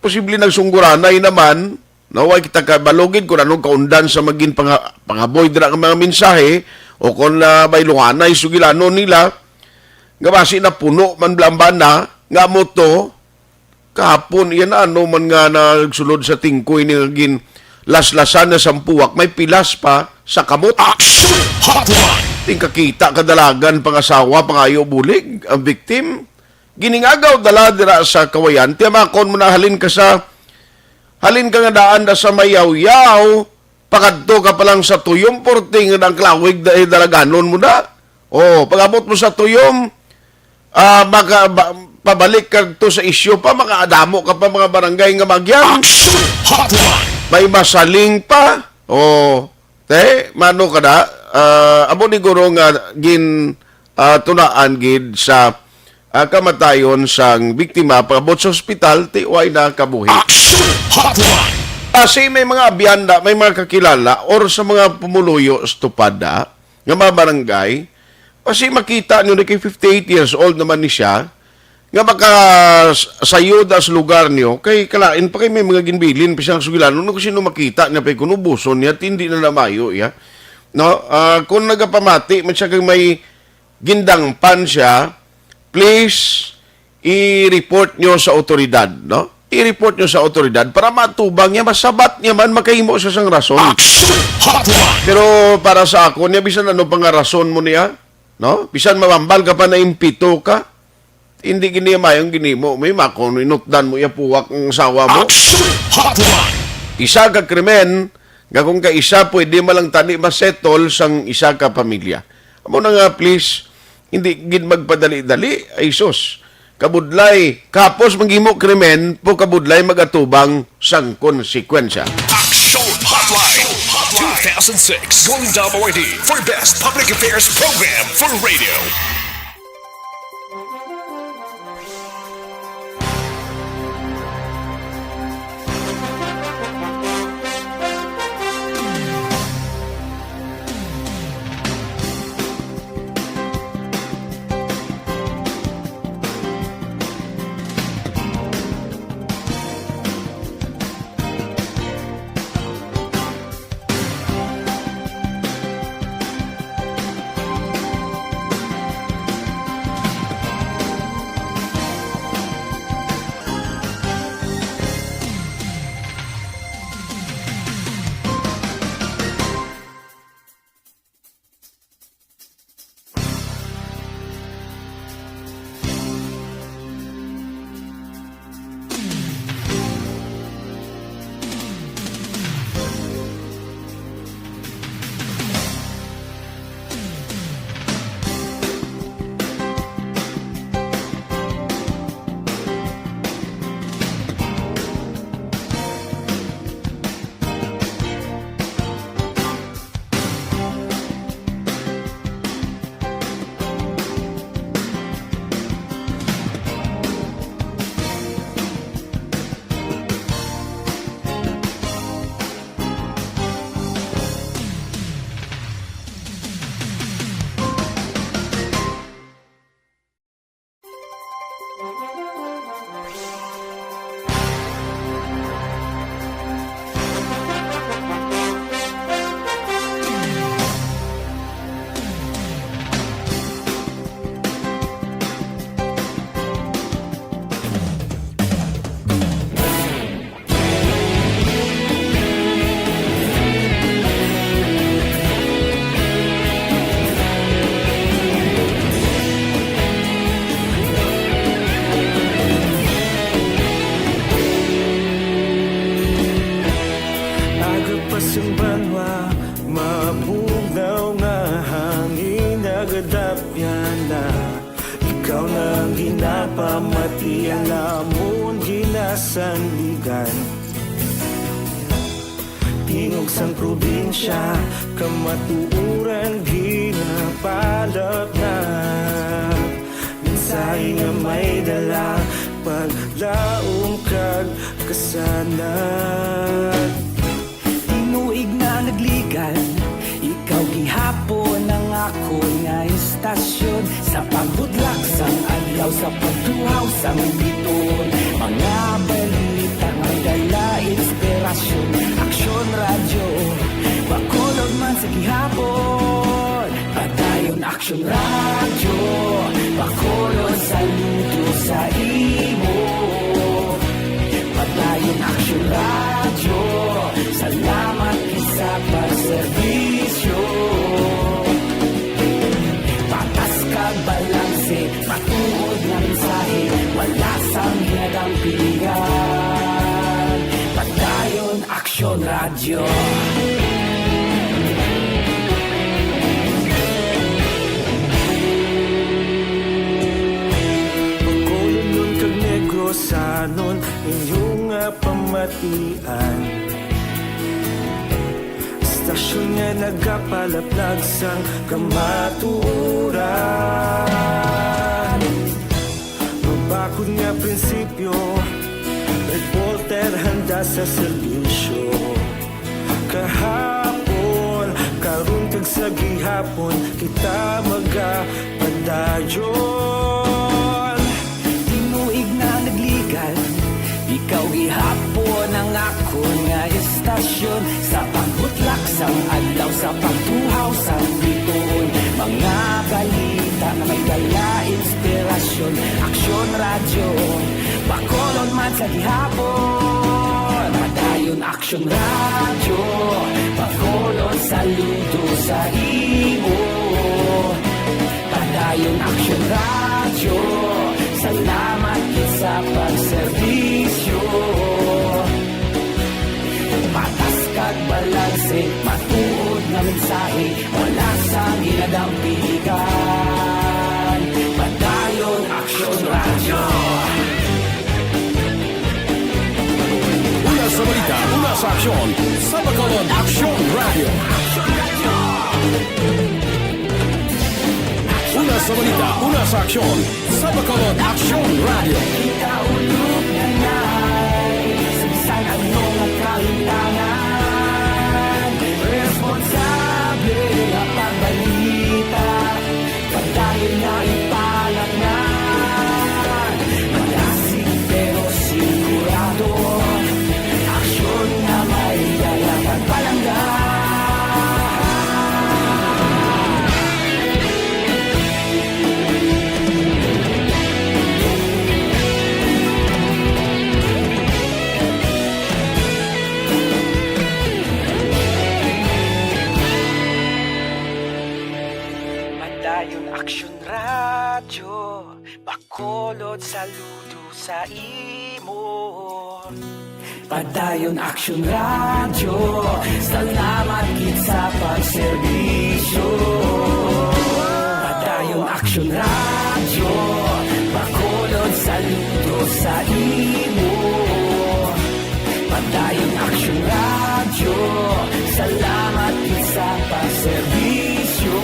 Posible nagsungguranay naman, No, way kita kabalo gid kung anong kaundan sa magin panga-, pangaboy dira nga mga mensahe o kung, ah, may lunganay sugilanon nila nga basi napuno man blambana nga mo to kahapon, iya na ano man nga nagsulod sa tingkoy ni nga ginlaslasan na sampuwak, may pilas pa sa kamot. Action Hotline! Tingkakita kadalagan pangasawa, pangayo bulig ang victim. Giningagaw dala dira sa kawayan. Tiyamakon mo na halin ka sa, halin ka nga daan da sa Mayawyaw, pakadto ka pa lang sa Tuyom, porting ang klawig dahil dalaganon mo na. Oh, pag-abot mo sa Tuyom, ah, maka-, ba-, pabalik ka to sa isyu pa, makaadamo ka pa mga barangay nga magyan. Action Hotline! May masaling pa. Oh, te, mano ka na? Ah, amo ni guro nga gin, ah, tunaan gid sa, ah, kamatayon sang biktima pag-abot sa ospital, ti way na kabuhi. Action Hotline! Kasi may mga abyan na, may mga kakilala or sa mga pumuluyo sa tupad na, nga mga barangay, kasi makita nyo na kay fifty-eight years old naman ni siya, nga makasayod sa lugar nyo, kay kalain pa kay may mga ginbilin pa siyang sugilanon, kung sino makita niya pa kuno buson niya, hindi na namayo ya. No? Ah, kung nagapamati man siya kay may gindangpan siya, please, i-report nyo sa otoridad, no? I-report nyo sa otoridad para matubang niya, masabat niya man, makahimo siya sang rason. Action Hotline! Pero para sa ako, niya, bisan ano pa nga rason mo niya, no? Bisan mabambal ka pa, naimpito ka, hindi gini mayong ginimo mo, yung makon, inutdan mo, iya puwak ang asawa mo. Action Hotline! Isa ka krimen, nga kung kaisa pwede man lang tani masettle sang isa ka pamilya. Amo na nga, please, hindi gid magpadali-dali. Ay, sus. Kabudlay, kapos maghimo krimen, po kabudlay magatubang sang konsekwensya. Action Hotline two thousand six Golden Dome Awardee for Best Public Affairs Program for Radio. Aga pa sang banwa, mabugnaw nga hangin nagadapyan na. Ikaw na ang ginapamati, ang amon ginasandigan. Tingog sang probinsya, kamatuoran ginapalapnap. Mensahe nga may dala, paglaom kag kasanag. Tinuig na nagligan, ikaw gihapon ang akon nga istasyon. Sa pagbudlak sang adlaw, sa pagtuhaw sang bituon, mga balita may dala inspirasyon. Aksyon Radyo, Bacolod, saludo sa imo. Padayon Aksyon Radyo, salamat gid sa pagserbisyo. Patas kag balanse, matuod nga mensahe, wala sang ginadampigan. Padayon Aksyon Radyo. Bacolodnon kag Negrosanon, inyo nga pamatian. Estasyon nga nagapalaplag sang kamatuoran. Mabakod nga prinsipyo, reporter handa sa serbisyo. Kahapon, karon kag sa gihapon, kita magapadayon. Tinuig na nagligan, ikaw gihapon ang akon nga estasyon. Sa pagbutlak sang adlaw, sa pagtuhaw sang bituon, mga balita nga may dala inspirasyon. Aksyon Radyo, Bacolod man sa gihapon. Padayon Aksyon Radyo, Bacolod, saludo sa imo. Padayon Aksyon Radyo, salamat gid sa pagserbisyo. Patas kag balanse, matuod nga mensahe, wala sang ginadampigan. Padayon Aksyon Radyo. Una sa balita, una sa aksyon, sa Bacolod Aksyon Radyo. Una sa balita, una sa aksyon, sa Bacolod Aksyon Radyo. Kita ulog na nai sa bisan ano nga kahitangan. Responsable nga pagbalita, padayon nga ipalatnan. Malasig pero sigurado, aksyon nga may dala kag palangga. Padayon Aksyon Radyo, Bacolod, saludo sa imo. Padayon Aksyon Radyo, salamat gid sa pagserbisyo. Padayon Aksyon Radyo, Bacolod, saludo sa imo. Padayon Aksyon Radyo, salamat gid sa pagserbisyo.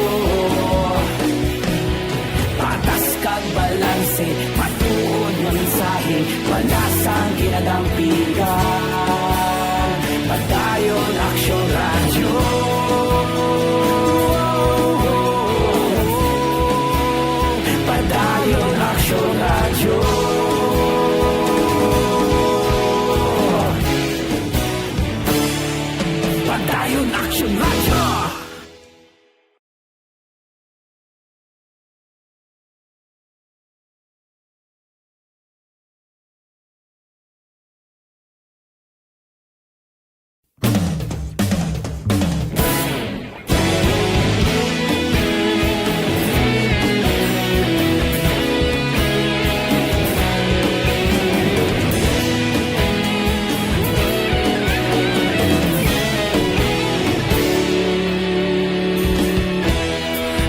Patas kag balanse, matuod nga mensahe, wala sang ginadampigan. Padayon Aksyon Radyo. Padayon Aksyon Radyo. Padayon Aksyon Radyo.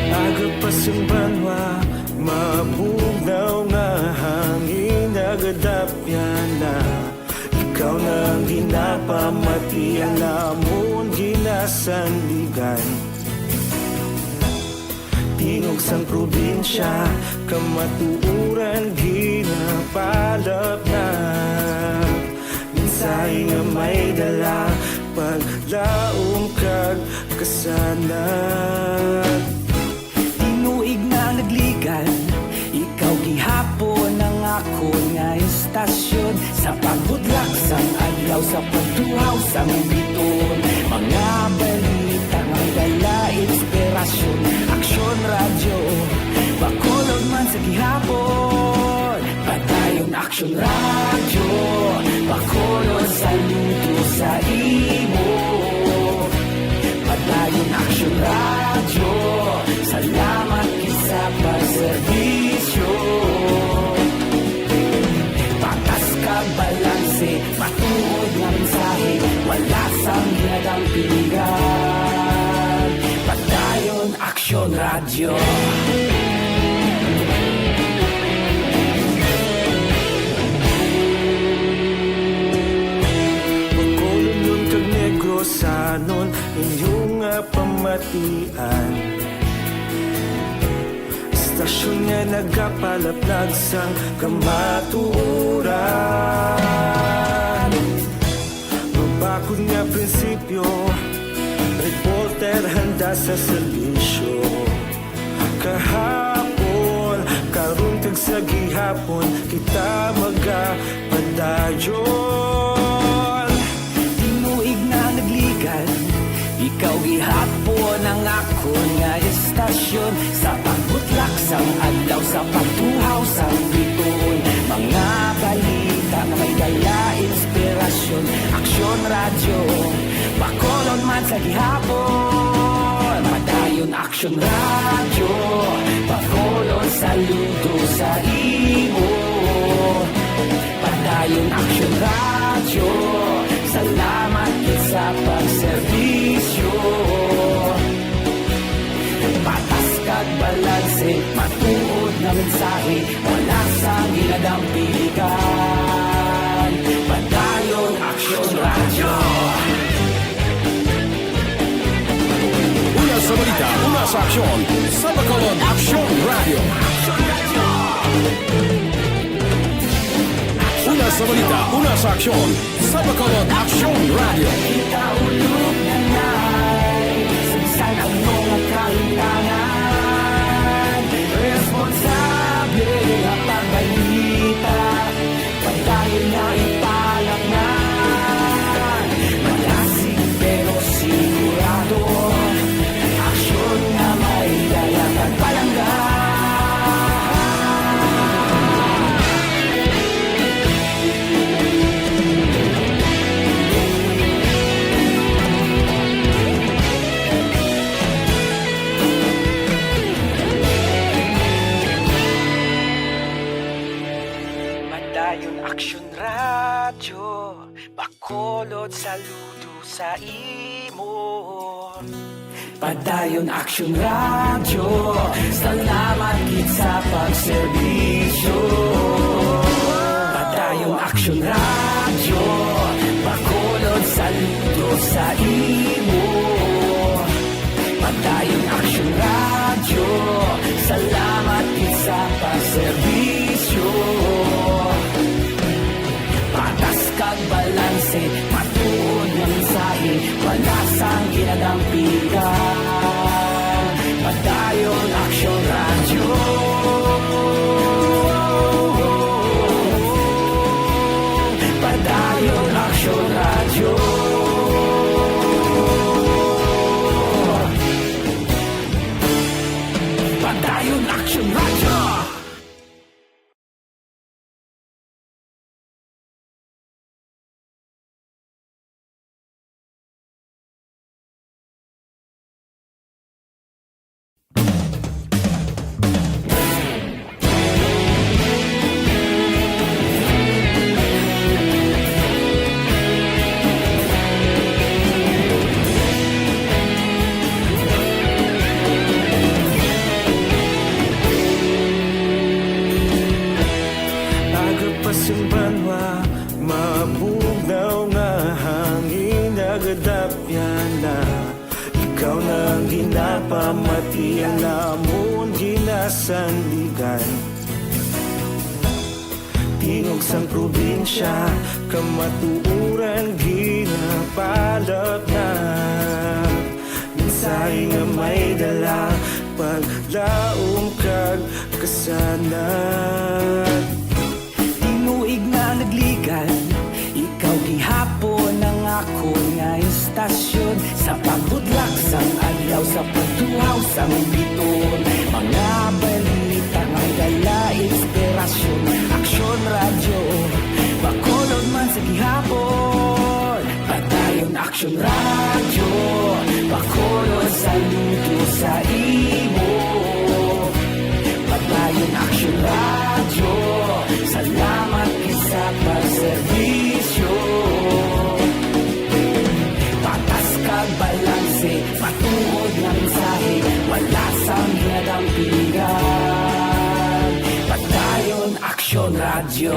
Aga pa sang banwa, mabugnaw nga hangin nagadapyan na. Ikaw na ang ginapamati, ang amon ginasandigan. Tingog sang probinsya, kamatuoran ginapalapnag. Mensahe nga may dala, paglaom kag kasanag. Tinuig na nagligan, ikaw gihapon ang akon nga estasyon. Sa pagbudlak sang adlaw, sa pagtuhaw sang bituon, mga balita nga dala inspirasyon. Aksyon Radyo, Bacolod man sa gihapon. Padayon Aksyon Radyo, Bacolod, saludo sa imo. Padayon Aksyon Radyo, salamat gid sa pagserbisyo. Patas kag balanse, matuod nga mensahe, wala sang ginadampigan. Padayon Aksyon Radyo. Bacolodnon kag Negrosanon, inyo nga pamatian. Istasyon nga nagapalaplag sang kamatuoran. Mabakod nga prinsipyo, reporter handa sa serbisyo. Kahapon, karon kag sa gihapon, kita magapadayon. Tinuig na nagligan, ikaw gihapon ang akon nga istasyon. Sa pagbutlak sang adlaw, sa pagtuhaw sang bituon, mga balita nga may dala inspirasyon. Aksyon Radyo, Bacolod man sa gihapon. Padayon Aksyon Radyo, Bacolod, saludo sa imo. Padayon Aksyon Radyo, salamat gid sa pagserbisyo. Patas kag balanse, matuod nga mensahe, wala sang ginadampigan. Padayon Aksyon Radyo. Una sa balita, una sa aksyon, sa Bacolod Aksyon Radyo. Una sa balita, una sa aksyon, sa Bacolod Aksyon Radyo. Kita ulog na nay, sa bisan ano nga kahimtangan, responsable nga pagbalita. Padayon nga ipalaknag, malasig pero sigurado, aksyon nga may dala kag palangga. Padayon Aksyon Radyo, Bacolod, saludo sa imo. Padayon Aksyon Radyo, salamat gid sa pagserbisyo. Padayon Aksyon Radyo, Bacolod, saludo sa imo. Padayon Aksyon Radyo, salamat gid sa pagserbisyo. Patas kag balanse, matuod nga mensahe, wala sang ginadampigan. Padayon Aksyon Radyo. Padayon Aksyon Radyo. Padayon Aksyon Radyo. Aga pa sing banwa, mabugnaw nga hangin nagadapyan na. Ikaw na ang ginapamati, ang amon ginasandigan. Tingog sang probinsya, kamatuoran ginapalaknag. Mensahe nga may dala, paglaom kag kasanag. Tinuig na nagligan, ikaw gihapon ang akon nga istasyon. Sa pagbutlak sang adlaw, sa pagtu- Uhaw sang biton, mga balita nga dala inspirasyon. Aksyon Radyo, Bacolod man sa gihapon. Padayon Aksyon Radyo, Bacolod sa luto sa imo. Padayon Aksyon Radyo, salamat kay sa pagserbisyo. Patas kag balanse, matuod nga mensahe, wala sang ginadampingan. Padayon Aksyon Radyo.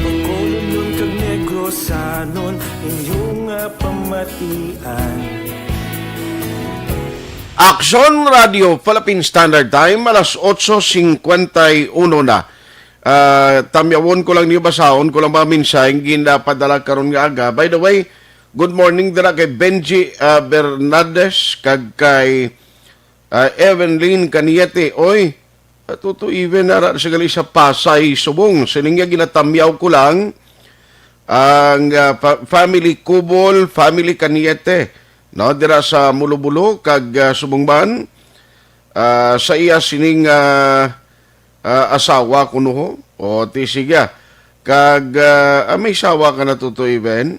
Bacolodnon kag Negrosanon, inyong, ah, pamatian. Aksyon Radio Philippine Standard Time, alas otso singkwenta y uno na. Ah, tamyawon ko lang niyo, basahon ko lang mga mensahe nga ginapadala karon nga aga. By the way, good morning dira kay Benji, ah, Bernades kag kay, ah, Evelyn Caniete. Oy, ah, Tuto Even, ara sa gali sa Pasay, Subong. Sining nga ginatamyaw ko lang ang, ah, fa-, family Kubol, family Caniete, no, dira sa Mulobulo kag, ah, Subong man. Ah, sa iya sining, ah, ah, asawa kuno ho. O, ti siga. Kag, ah, ah, may asawa ka na, Tuto Even.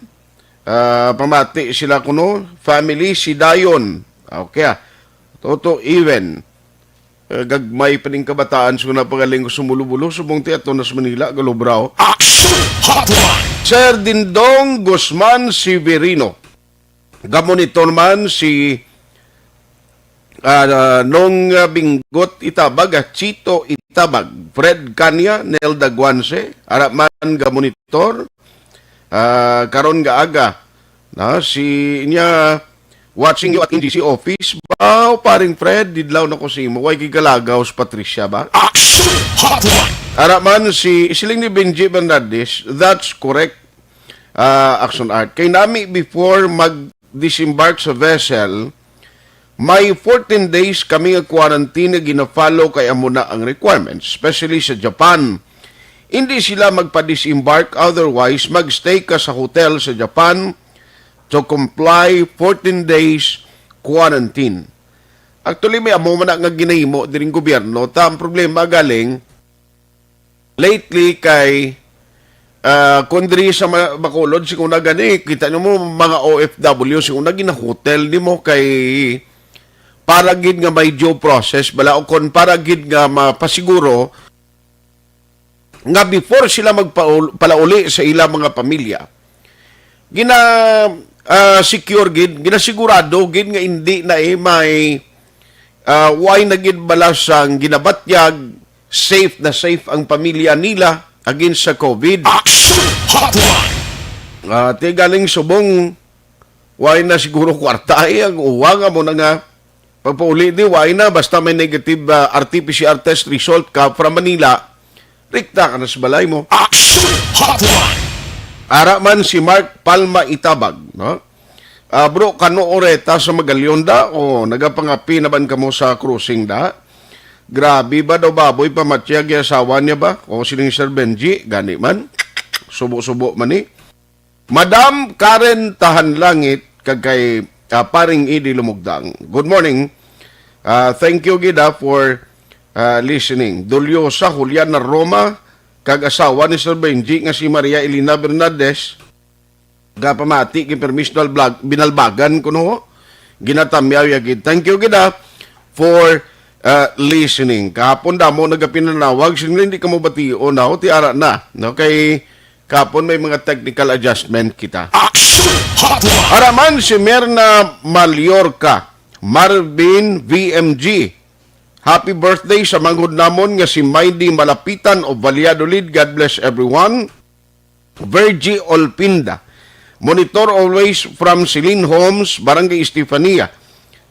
Ah, pamati sila kuno, family si Dayon. Okay, ah. Tuto Even. Eh, gagmay pa ning kabataan, so napagaling ko sumulo-bulo, subong ti ato nas Manila, galubraw. Action Hotline! Sir Dindong Guzman Severino. Gamonitor man si, ah, Nong, ah, Binggot Itabag, ah, Chito Itabag, Fred Cania, Nelda Guanse, ara man gamonitor, ah, karon nga aga, na si niya, watching you at N G C office. Baw, paring Fred, didlaw na ko sa imo. Way gigalagaw sa Patricia ba? Action Hotline! Ara man si, siling ni Benji Bernadis, that's correct, ah, Action Art. Kay nami before mag-disembark sa vessel, may fourteen days kami nga quarantine nga gina-follow kay amo na ang requirements, especially sa Japan. Hindi sila magpa-disembark, otherwise mag-stay ka sa hotel sa Japan to comply fourteen days quarantine. Actually, may amo man na nga ginahimo diring gobyerno. Ta, ang problema galing, lately kay, ah, kung diri sa ma-, Bacolod, sing una gani, kita nyo mo, mga O F W, sing una ginahotel nimo kay para gid nga may due process, bala, o kon para gid nga mapasiguro nga before sila magpaul-, palauli sa ila mga pamilya, gina, ah, secure gid, ginasigurado gid nga hindi na, eh, may, ah, way na gid bala sang ginabatyag, safe na safe ang pamilya nila against sa COVID. Action Hotline! Ah, ti galing subong, way na siguro kwarta, eh, ang uwa nga mo na nga pagpauli di, way na, basta may negative, ah, R T P C R test result ka from Manila, rikta ka na sa balay mo. Action Hotline! Ara man si Mark Palma Itabag, no? Ah, bro, kano oreta sa Magalion da? O, nagapangapi na ban kamo sa crossing da? Grabe ba daw baboy pamatya gi asawa niya ba? O sining Sir Benji, gani man. Subo-subo man ni. Madam Karen Tahanlangit, kag kay, ah, Paring Idi Lumugdang. Good morning. Ah, thank you gid, ah, for, ah, listening. Dulyosa Juliana Roma, kag asawa ni Sir Benji nga si Maria Elena Bernadez. Gapamati kay permis binalbag-, binalbagan kuno. Ginatamyaw ya gid. Thank you gid, ah, for, ah, listening. Kahapon damo nagapinanawag, sino hindi ka mo bation na, ti ara na. No? Kay kahapon may mga technical adjustment kita. Action Hotline! Ara man si Merna Mallorca, Marvin V M G. Happy birthday sa manghod namon nga si Mindy Malapitan of Valladolid. God bless everyone. Virgie Olpinda. Monitor always from Celine Homes, Barangay Estefania.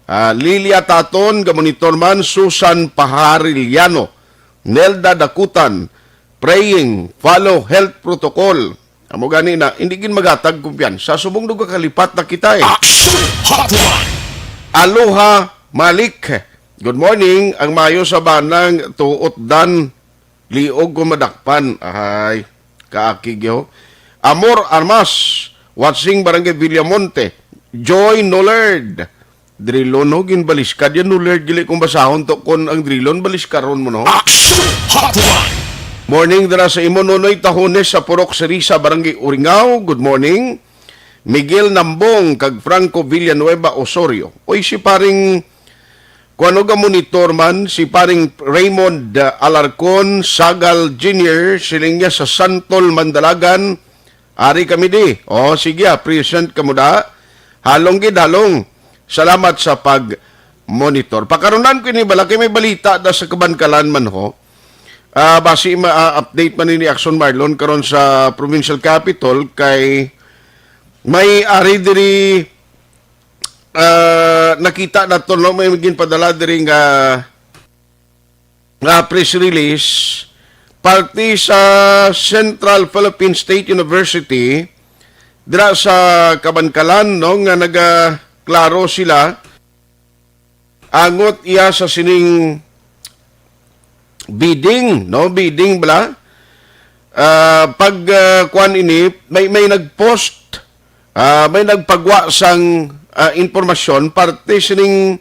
Ah, Lilia Taton, ga-monitor man, Susan Pahariliano, Nelda Dakutan, praying, follow health protocol. Amo gani na, hindi gid maghatag kumpiyansa. Subong duga kalipat na kita eh. Action Hotline! Aloha Malik. Good morning. Ang mayo sa banang tuot dan liog ko madakpan. Ahay. Kaakig yo. Amor Armas, watching Barangay Villamonte. Joy Nolerd. Drilon, no? Ginbaliskad yan, Nolerd. Gili kong basahon to kon ang drilon, baliskaron mo, no? Action Hotline! Morning, dira sa imo, Nonoy Tahones sa Purok Sirisa, Barangay Uringao. Good morning. Miguel Nambong kag Franco Villanueva Osorio. Oy, si paring, kuano ga monitor man, si paring Raymond, ah, Alarcon Sagal Junior, siling niya sa Santol, Mandalagan. Ari kami di. O, sige, ah, present ka mo da. Halong gid, halong. Salamat sa pag-monitor. Pakarunan ko ini bala, kay may balita da sa Kabankalan man ho. Ah, basi ma-update man ini Action Marlon karon sa Provincial Capitol kay may ari diri, ah, nakita nato, no, may ginpadala diri nga, nga press release parte sa Central Philippine State University dira sa Kabankalan, no, nga nagaklaro sila angot iya sa sining bidding, no? Bidding bala. Ah, pag, ah, kuwan ini, may, may nag-post, ah, may nagpagwa sang, ah, impormasyon parte sining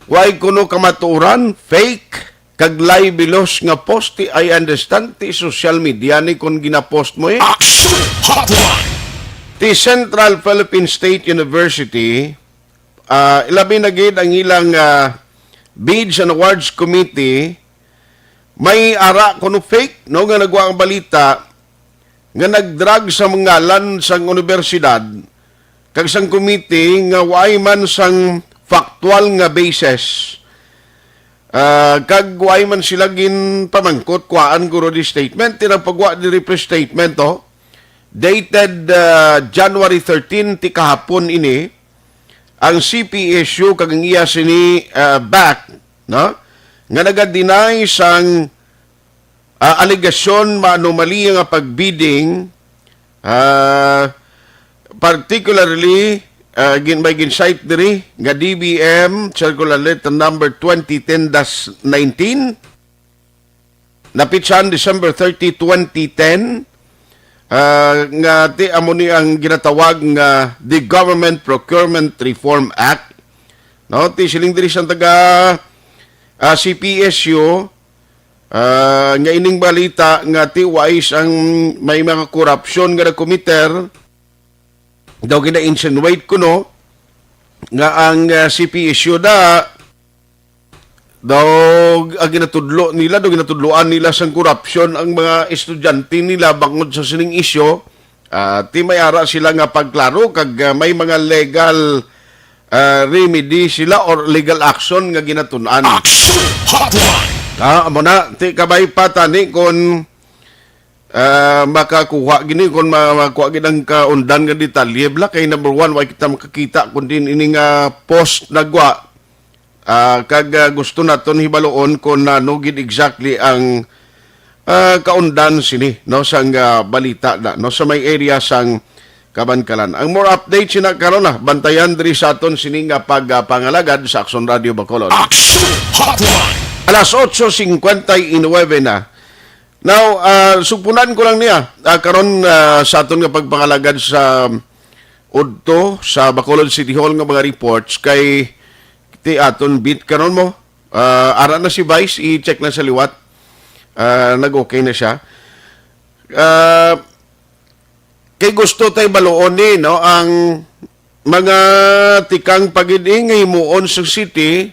way kuno kamatuoran, fake, kag libelos nga post. Ti, I understand, ti social media ni kon ginapost mo, eh. Action Hotline! Ti Central Philippine State University, ah, ilabi na gid ang ilang, ah, Bids and Awards Committee, may ara kuno fake, no, nga nagwa ang balita nga nagdrag sa ngalan sang universidad kag sang committee nga waay man sang factual nga basis. Ah, kag waay man sila ginpamangkot, kuhaan guro di statement, tinapagwa diri press statement, oh. Dated, ah, January thirteen, ti kahapon ini, ang C P S U kag ang iya sini, ah, back, no? Nga naga-deny sang, ah, alegasyon maanomali nga pagbidding, ah, particularly, ah, gin-, may gin-cite diri nga D B M Circular Letter Number twenty ten dash nineteen, napitsahan December thirty, twenty ten, ah, nga ti amo ni ang ginatawag nga the Government Procurement Reform Act. No, ti siling diri sang taga, ah, C P S U, ah, nga ining balita nga ti wais ang may mga korupsyon nga nagkomiter, daw gina-insinuate kuno nga ang, ah, C P S U da daw, ah, ginatudlo nila, daw ginatudloan nila sang korupsyon ang mga estudyante nila bangod sa sining isyu. Ah, ti may ara sila nga pagklaro kag, ah, may mga legal, ah, remedy sila or legal action nga ginatun-an. Action Hotline! Ah, amo na, ti kabay pa tani kon, ah, makakuha gini, kon ma-, makuha gid ang kaundan nga detalye bala, kay number one, wa kita makakita kun diin ini nga post nagwa. Ah, kag, ah, gusto naton hibaluon kon ano gid exactly ang, ah, kaundan sini, no, sang, ah, balita na, no, sa may area sang Kabankalan. Ang more update sina karon na bantayan diri sa aton sini nga pag, ah, pangalagad sa Action Radio Bacolod. Action Hotline! Alas otso cincuenta y nueve na. Now, ah, sugpunan ko lang niya, ah, karon, ah, sa aton nga pagpangalagad sa udto sa Bacolod City Hall nga mga reports kay ti aton beat karon mo. Ah, ara na si Vice, i-check na sa liwat. Ah, nag-okay na siya. Ah, kay gusto tay baluon ni, no, ang mga tikang pagid-ing nga himuon sa city.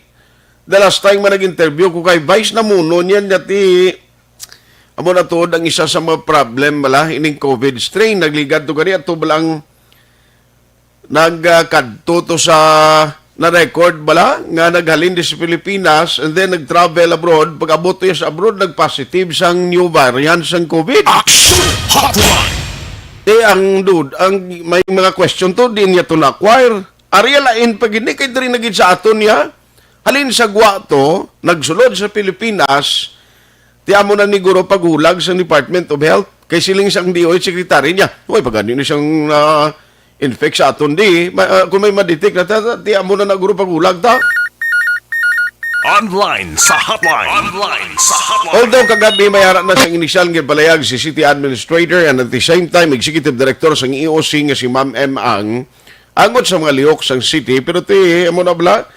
The last time nga nag-interview ko kay Vice, namuno niya nga ti amo na tuod ang isa sa mga problem bala ining COVID strain. Nagligad to gani ato bala ang nagkadto to sa na-record bala nga naghalin di sa Pilipinas and then nag-travel abroad. Pag-abot niya sa abroad, nag-positive sang new variant sang COVID. Action Hotline! Di ang dud, ang may mga question to, di niya to na-acquire. Ari lain pa gid ni, kay diri na gid sa aton niya. Halin sa gwa to, nagsulod sa Pilipinas, ti amo na ni guro paghulag sa Department of Health. Kay siling sang D O H secretary niya, "Uy, pagani ni siyang na-infect sa aton di, ma-, ah, kung may ma-detect na ta, ta, ti amo na na guro paghulag ta." Online sa hotline. Online sa hotline. Although kagabi may ara na sang inisyal nga palayag si City Administrator and at the same time Executive Director sang E O C nga si Ma'am M. Ang, angot sa mga lihok sang city, pero ti, amo na bala,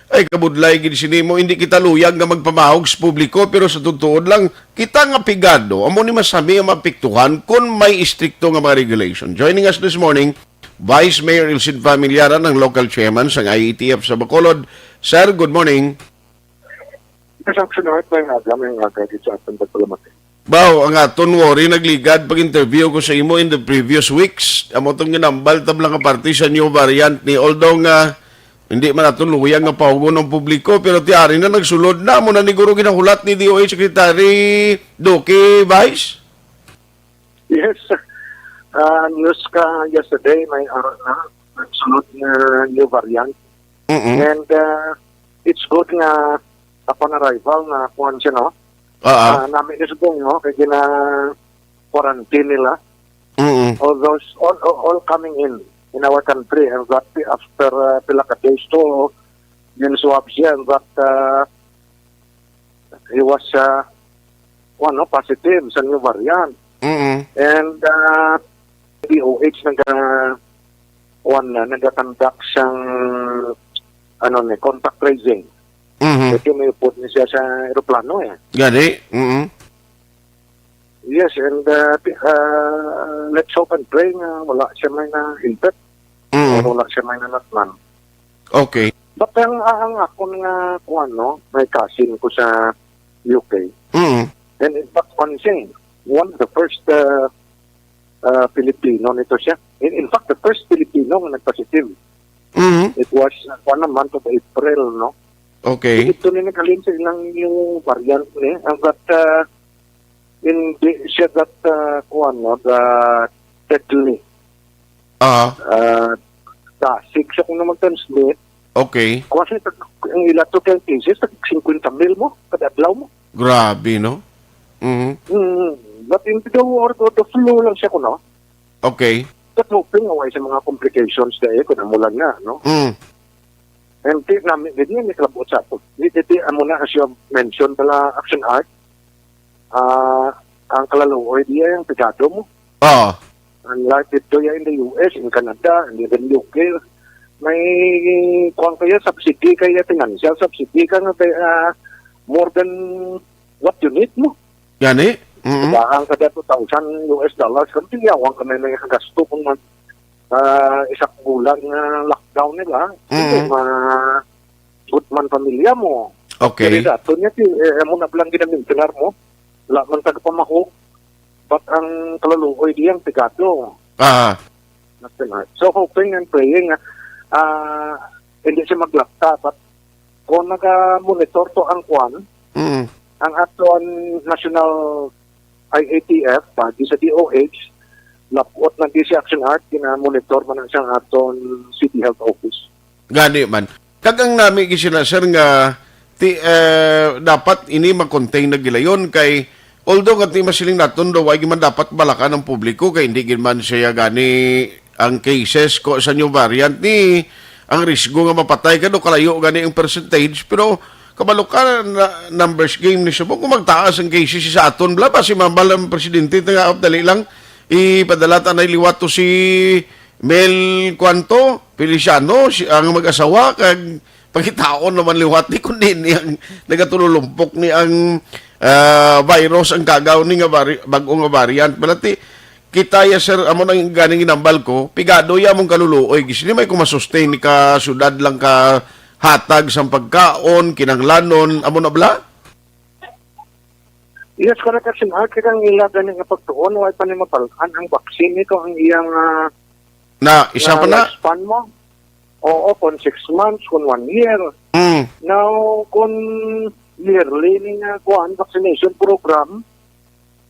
ay kabudlay gid sini mo, hindi kita luyag nga magpamahog sa publiko, pero sa tuod lang, kita nga pigado, amo ni masami ang maapektuhan kung may istrikto nga mga regulation. Joining us this morning, Vice Mayor Ilcid Familiaran, ang local chairman sang I A T F sa Bacolod. Sir, good morning. Yes, Action Art, may aga, may aga, dito sa ating pagpalamat. Baw, ang aton worry, nagligad pag-interview ko sa imo in the previous weeks. Amo tong ginambal tabla nga parte sa new variant ni, although nga hindi man aton luyag nga pahugon ang publiko, pero ti ari na nagsulod na, amo na ni guro ginahulat ni D O H Secretary Duque, Vice? Yes. Ah, news ka yesterday, may ara na nagsulod nga new variant. Mm-mm. And, ah, it's good nga upon arrival nga kuwan siya, no? Ah, ah. Ah, nami ni subong, no? Kay gina-quarantine nila. Mm-mm. All those, all, all, all coming in, in our country, and that after, ah, pila ka days to, gin-swab siya, and that, ah, he was, ah, kuwan, no, positive sa new variant. Mm-mm. And, ah, D O H naga, kuwan na, nagakandak siyang, ano ni, contact tracing. Mhm. Kasi may upod ni siya sa eroplano, eh. Gani? Mm-mm. Yes, and, uh, pi-, uh, let's hope and pray nga wala siya may na-infect. Mm. Or wala siya may nanatnan. Okay. But ang, ang akon nga, kuwan, no, may cousin ko sa U K. Mm. And in fact, one thing, one of the first, uh, uh, Filipino nito siya. In, in fact, the first Filipino nga nagpositive. Mm. It was, uh, kuwan, the month of April, no? Okay. Ito ni naghalin sa ilang new variant ni. Ang that, uh, hindi siya that, uh, kuwan, no, the deadly. Ah. Uh, dasig siya kung naman translate. Okay. Kasi tag-, ang ila to kay cases, tag fifty mil mo, kada adlaw mo. Grabe, no? Mhm. Mm. But in the war, the flu lang siya kuno. Okay. But hoping nga way sa mga complications dahil kung amo lang na, no? Mm. And ti, nami, gid niya, may kalabot sa ato. Di, di, di, amo na, as you have mentioned, pala, Action Art, ah, ang kalaluoy, di, ay ang pigado mo. Oo. Unlike dito, yan in the U S, in Canada, and even U K, may, kuwan kaya, subsidy kaya, financial subsidy ka nga, ah, more than what you need mo. Gani? Mm-mm. Diba, ang kada two thousand U S dollars, kung tiyawan ka may, may gasto kung man, ah, isa ka bulan nga lockdown nila, hindi Mm. ma-, good man pamilya mo. Okay. Pero sa ato niya, ti, eh, amo na lang ginaminslar mo, wala man tagpamahog, but ang kaluluoy diyang pigado. Ah. Nothing else. So, hoping and praying, ah, hindi siya maglakta, but kung naga-monitor to ang kwan, Mm. ang aton national I A T F, pati sa D O H, lapot na di si Action Art, gina-monitor man na siya ang aton City Health Office. Gani man. Kag ang nami gid sila, sir, nga ti, eh, dapat ini ma-contain na gilayon kay, although nga ti masiling naton daw, ay man dapat balakan ang publiko kay hindi gid man siya gani ang cases ko sa new variant ni ang risgo nga mapatay ka do kalayo gani ang percentage, pero kabalo ka na numbers game ni subong kung magtaas ang cases sa aton bla ba si mabal ang presidente nga dali lang ipadala ta na liwat to si Mel Cuanto, Feliciano, si, ang mag-asawa, kag pangitaon naman liwat ni kundi ni ang nagatululumpok ni ang, ah, virus ang kagaw ni nga vari-, bag-o nga variant. Balati, kita ya, sir, amo nang ganing ginambal ko, pigado ya mong kaluluoy. Gis-, di may kumasustain ni ka syudad lang ka hatag sang pagkaon, kinanglanon, amo na bala? Yes, correct, Action Art. Kaya ang ila gani nga pagtuon, wala pa ni mapal-an ang vaccine nito, ang iyang, ah, Na, isa nga pa na. Lifespan mo. Oo, kung six months, kung one year. Mm. Now, kung yearly ni nga, kuan, vaccination program,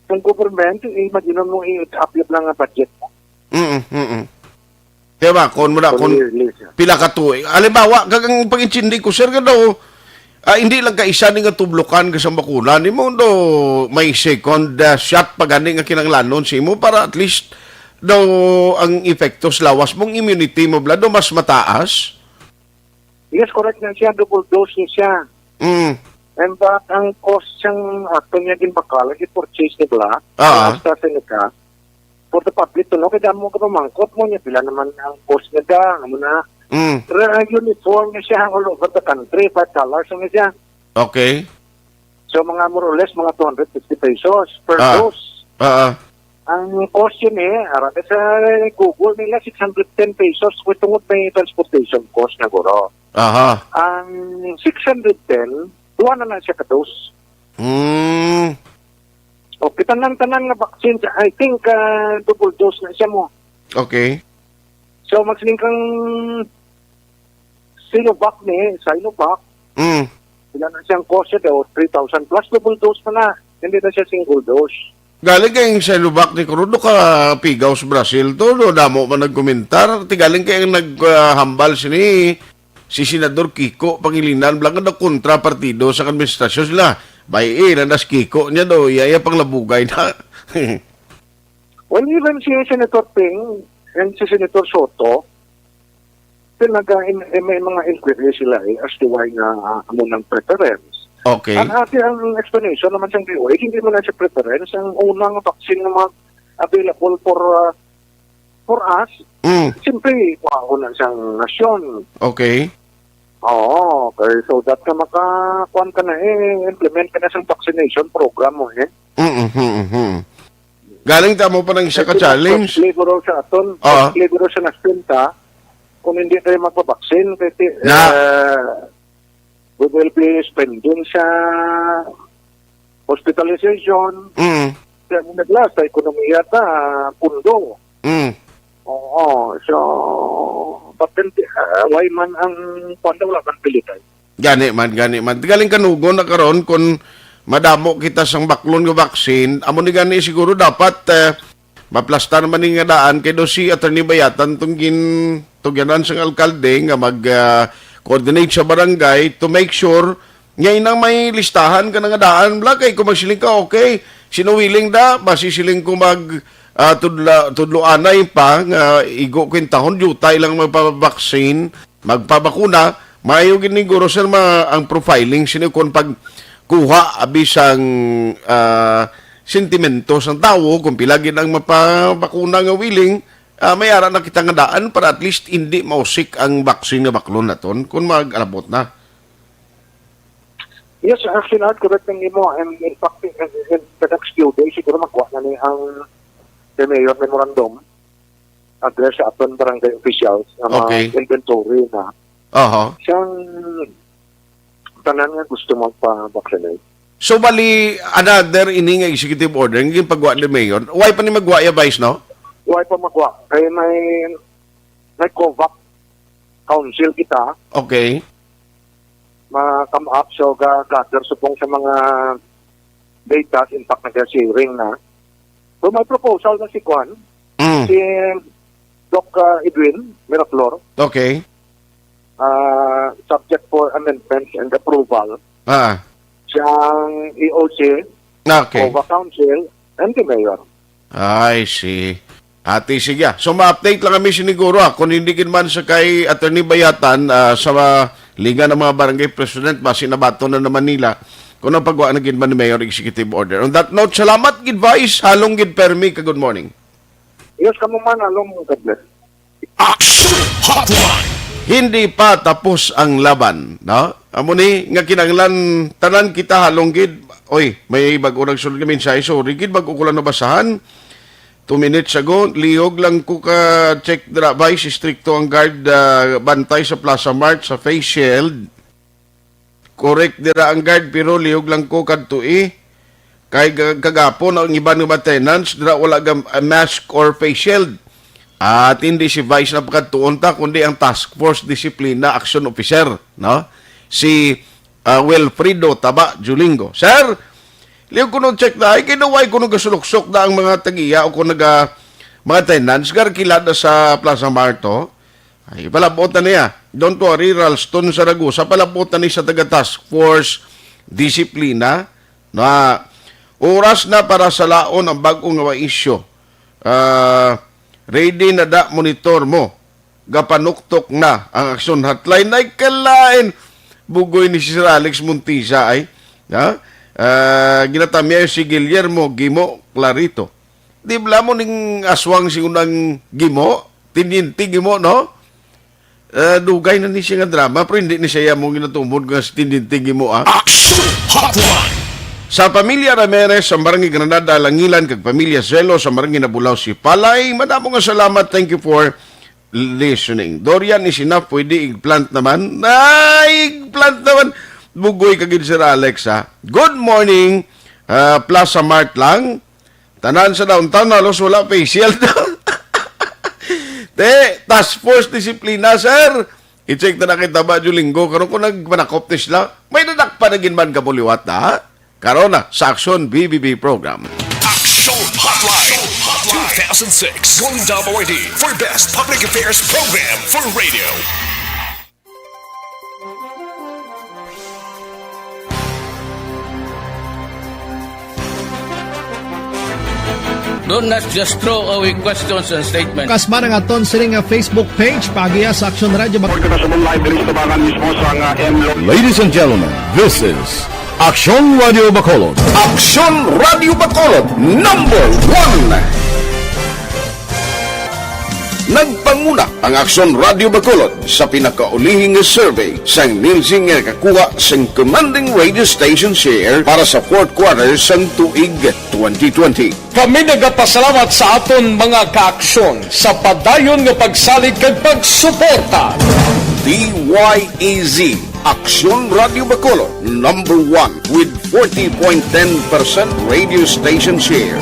ang government, imagine mo, i-appear lang nga budget mo. Mm, mm, mm. Di ba? Kung mo na, kung Clearly, sir. Pila ka tuig. Halimbawa, kag ang pag-intindi ko, sir, nga daw, ah, hindi lang ka isa ni nga tublukan ka sa bakuna. Di mo daw may second, ah, shot pa gani nga kinanglanon sa imo para at least daw ang epekto sa lawas mong immunity mo, bla, daw mas mataas? Yes, correct na siya. Double dose niya siya. Mm. And but ang cost sang ato niya ginbakal, gi-purchase ni bala, Ah. ang AstraZeneca, for the public to know, kaya mo ka pamangkot mo niya, pila naman ang cost niya da, amo na. Mm. Pero ang uniform na siya all over the country, five dollars na siya. Okay. So mga more or less, mga two hundred fifty pesos per Ah. dose. Ah, Ang cost yun eh, aram sa Google nila, six hundred ten pesos, kung tungod may transportation cost na guro. aha. Ang six hundred ten, duha na lang siya ka dose. Mm. O, kitanan-tanan nga vaccine, I think, ah, double dose na siya mo. Okay. So, magsiling kang Sinovac ni, Sinovac, Mm. sila na siyang cost siya daw, three thousand plus, double dose pa na. Hindi na siya single dose. Galing kay ang Sinovac ni Crudo ka pigaw sa Brazil to, no? Damo man nagkomentar. Ti galing kay ang naghambal sini si Senador Kiko Pangilinan, bala nga daw kontra partido sa administrasyon sila. Bay, eh, nanas Kiko niya daw, iya, iya panglabugay na. Well, even si Senator Ping and si Senator Soto, sila naga, in, eh, may mga inquiry sila eh, as to why nga ah, amo nang preference. Okay. Ang ati ang explanation naman sa V O A, hindi mo na siya preference. Ang unang vaccine nga mga available for ah, for us, Mm. siyempre, kuhaon na siyang nasyon. Okay. Oo, okay. So that ka maka, kuwan ka na eh, implement ka na sa vaccination program mo eh. Mm-hmm. Galing tamo pa ng isa ka challenge. Costly guro sa aton, Ah. costly guro sa nasyon ta, kung hindi tayo magpabaksin, kaya ti- Na. eh, we will be spending sa hospitalization, Mm. sa naglas, sa ekonomiya ta, pundo. Mm. Oo, so, but then, uh, why man ang kuwan daw wala man pilitay? Gani man, gani man. Galing kanugon na karon kung madamo kita sang baklon nga vaccine, amo ni gani siguro dapat eh, maplasta naman ni nga daan kay do si Attorney Bayatan tong gin tugyanan sang alkalde nga mag ah, coordinate sa barangay to make sure nga inang may listahan ka na nga daan bla kay kung magsiling ka okay sino willing da basi siling ko mag ah, tudla, tudloanay pa nga igo kwentahon diutay lang magpabaksin magpabakuna, maayo gid ni guro sir ma, ang profiling sini kon pag kuha abi sang ah, sentimento sang tawo kung pila gid ang mapabakuna nga willing, ah, may ara na kita nga daan para at least hindi mausik ang vaccine nga baklon naton kung mag-alabot na. Yes, actually, Art, correct ang imo. And in fact, in, in the next few days, siguro magkuha na ni ang the mayor memorandum address sa aton barangay officials nga mga Okay. inventory na Oho. siyang tanan nga gusto magpa-vaccinate. So bali another ini nga executive order nga ginpagwa ni Mayor. Why pa ni magwa ya Vice no? Why pa magwa? Kay may may COVAC Council kita Okay. ma-come up so ga gather subong sa mga data, in fact nag-sharing na. So may proposal na si Kwan, Mm. si Doc uh, Edwin Miraflor, Okay. uh, subject for amendments and approval, Ah. siyang E O C, Okay. COVAC Council, and the mayor. I see. Ati sige. So ma-update lang kami siniguro ah. Kung hindi gid man sa kay Attorney Bayatan ah, sa mga liga ng mga barangay president basi nabato na naman nila kung ang pagwa na gid man ni Mayor Executive Order. On that note, salamat gid Vice, halong gid permi ka good morning. Yes, kamo man, along God bless. Action Hotline. Hindi pa tapos ang laban, no? Amo ni nga kinahanglan tanan kita halong gid. Oy, may bag-o nagsulod nga mensahe. Sorry gid, bag-o ko lang nabasahan. Two minutes ago, lihog lang ko ka check dira, Vice, istrikto ang guard ah, bantay sa Plaza Mart sa face shield. Correct dira ang guard pero lihog lang ko kadto eh. Kay ga- kagapon ang iban nga mga tenants dira wala ga ah, mask or face shield. At hindi si Vice na pakadtuon ta kundi ang Task Force Disiplina Action Officer, no? Si ah, Wilfredo Taba Julingo. Sir, lihog kuno check na ay kay naway kuno gasuluksok na ang mga tagiya o kung naga mga tenants garkilada sa Plaza Marto. Ay, palabot na niya. Don't worry, Ralston Saragosa, palabot na ni sa taga Task Force Disiplina na oras na para salaon ang bag-o nga isyu. Ah, ready na da monitor mo. Gapanuktok na ang aksyon hotline. Ay, kalain! Bugoy ni Sir Alex Montisa ay, ha? Ah, ginatamyay si Guillermo Gimo Clarito. Di bala mo ning aswang si unang Gimo? Tiniente Gimo, no? Ah, dugay na ni siya nga drama, pero hindi ni siya mo ginatumod nga si Tiniente Gimo, ah. Action Hotline! Sa pamilya Ramirez, sa Barangay Granada, Langilan, kag pamilya Zelo, sa Barangay Nabulaw, Sipalay, madamo nga salamat. Thank you for listening. Dorian is enough, pwede eggplant naman. Ay, eggplant naman. Bugoy ka gid, Sir Alex, ha? Good morning. Ah, Plaza Mart lang. Tanan sa downtown, halos wala facial to. Te, task force disiplina, sir. I-check na nakita ba, Linggo? Karon ko nagpanakop ni sila. May nadakpan na gid man ka mo liwat na, ha? Karon na, sa Aksyon B B B program. Action Hotline, two thousand six Golden Dome Awardee for Best Public Affairs Program for Radio. Don't, let's just throw away questions and statements. Kasma nga aton sini nga Facebook page, paagiha sa Aksyon Radio Bacolod. Kita sa live diri sa tabangan mismo sa nga M Lo- Ladies and gentlemen, this is Aksyon Radio Bacolod. Aksyon Radio Bacolod, number one. Nagpanguna ang Aksyon Radio Bacolod sa pinakaulihi nga survey sang Nielsen nga nakakuha sang commanding radio station share para sa fourth quarter sang tuig twenty twenty. Kami nagapasalamat sa aton mga kaaksyon sa padayon nga pagsalig kag pagsuporta. D Y E Z, Aksyon Radio Bacolod, number one with forty point ten percent radio station share.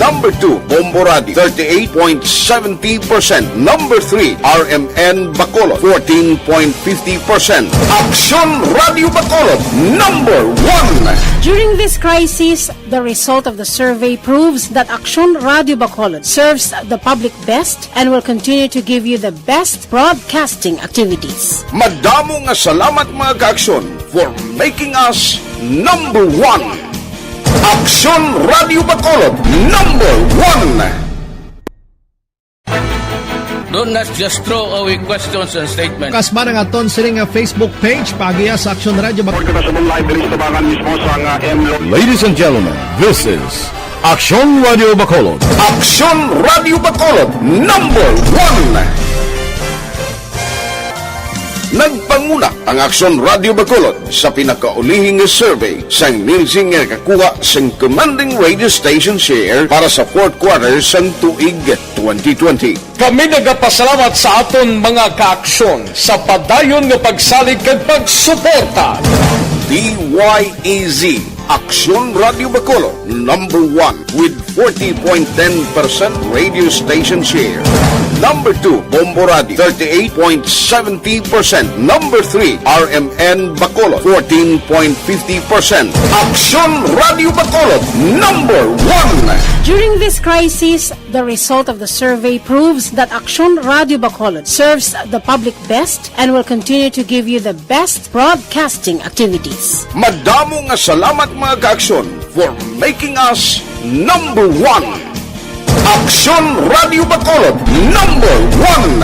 Number two, Bombo Radio, thirty-eight point seventy percent. Number three, R M N Bacolod, fourteen point fifty percent. Aksyon Radio Bacolod, number one. During this crisis, the result of the survey proves that Aksyon Radio Bacolod serves the public best and will continue to give you the best broadcasting activities. Madamo nga salamat, mga kaaksyon, for making us number one. Aksyon Radio Bacolod, number one. Don't, let's just throw away questions and statements. Kasma nga aton sini nga Facebook page, paagiha sa Aksyon Radio Bacolod. Kita sa live diri sa tabangan mismo sa nga M Lo- Ladies and gentlemen, this is Aksyon Radio Bacolod. Aksyon Radio Bacolod, number one. Nagpanguna ang Aksyon Radio Bacolod sa pinakaulihi nga survey sang Nielsen nga nakakuha sang commanding radio station share para sa fourth quarter sang tuig twenty twenty. Kami nagapasalamat sa aton mga kaaksyon sa padayon nga pagsalig kag pagsuporta. D Y E Z, Aksyon Radio Bacolod, number one with forty point ten percent radio station share. Number two, Bombo Radio, thirty-eight point seventy percent. Number three, R M N Bacolod, fourteen point fifty percent. Aksyon Radio Bacolod, number one. During this crisis, the result of the survey proves that Aksyon Radio Bacolod serves the public best and will continue to give you the best broadcasting activities. Madamo nga salamat, mga kaaksyon, for making us number one. Aksyon Radio Bacolod, number one.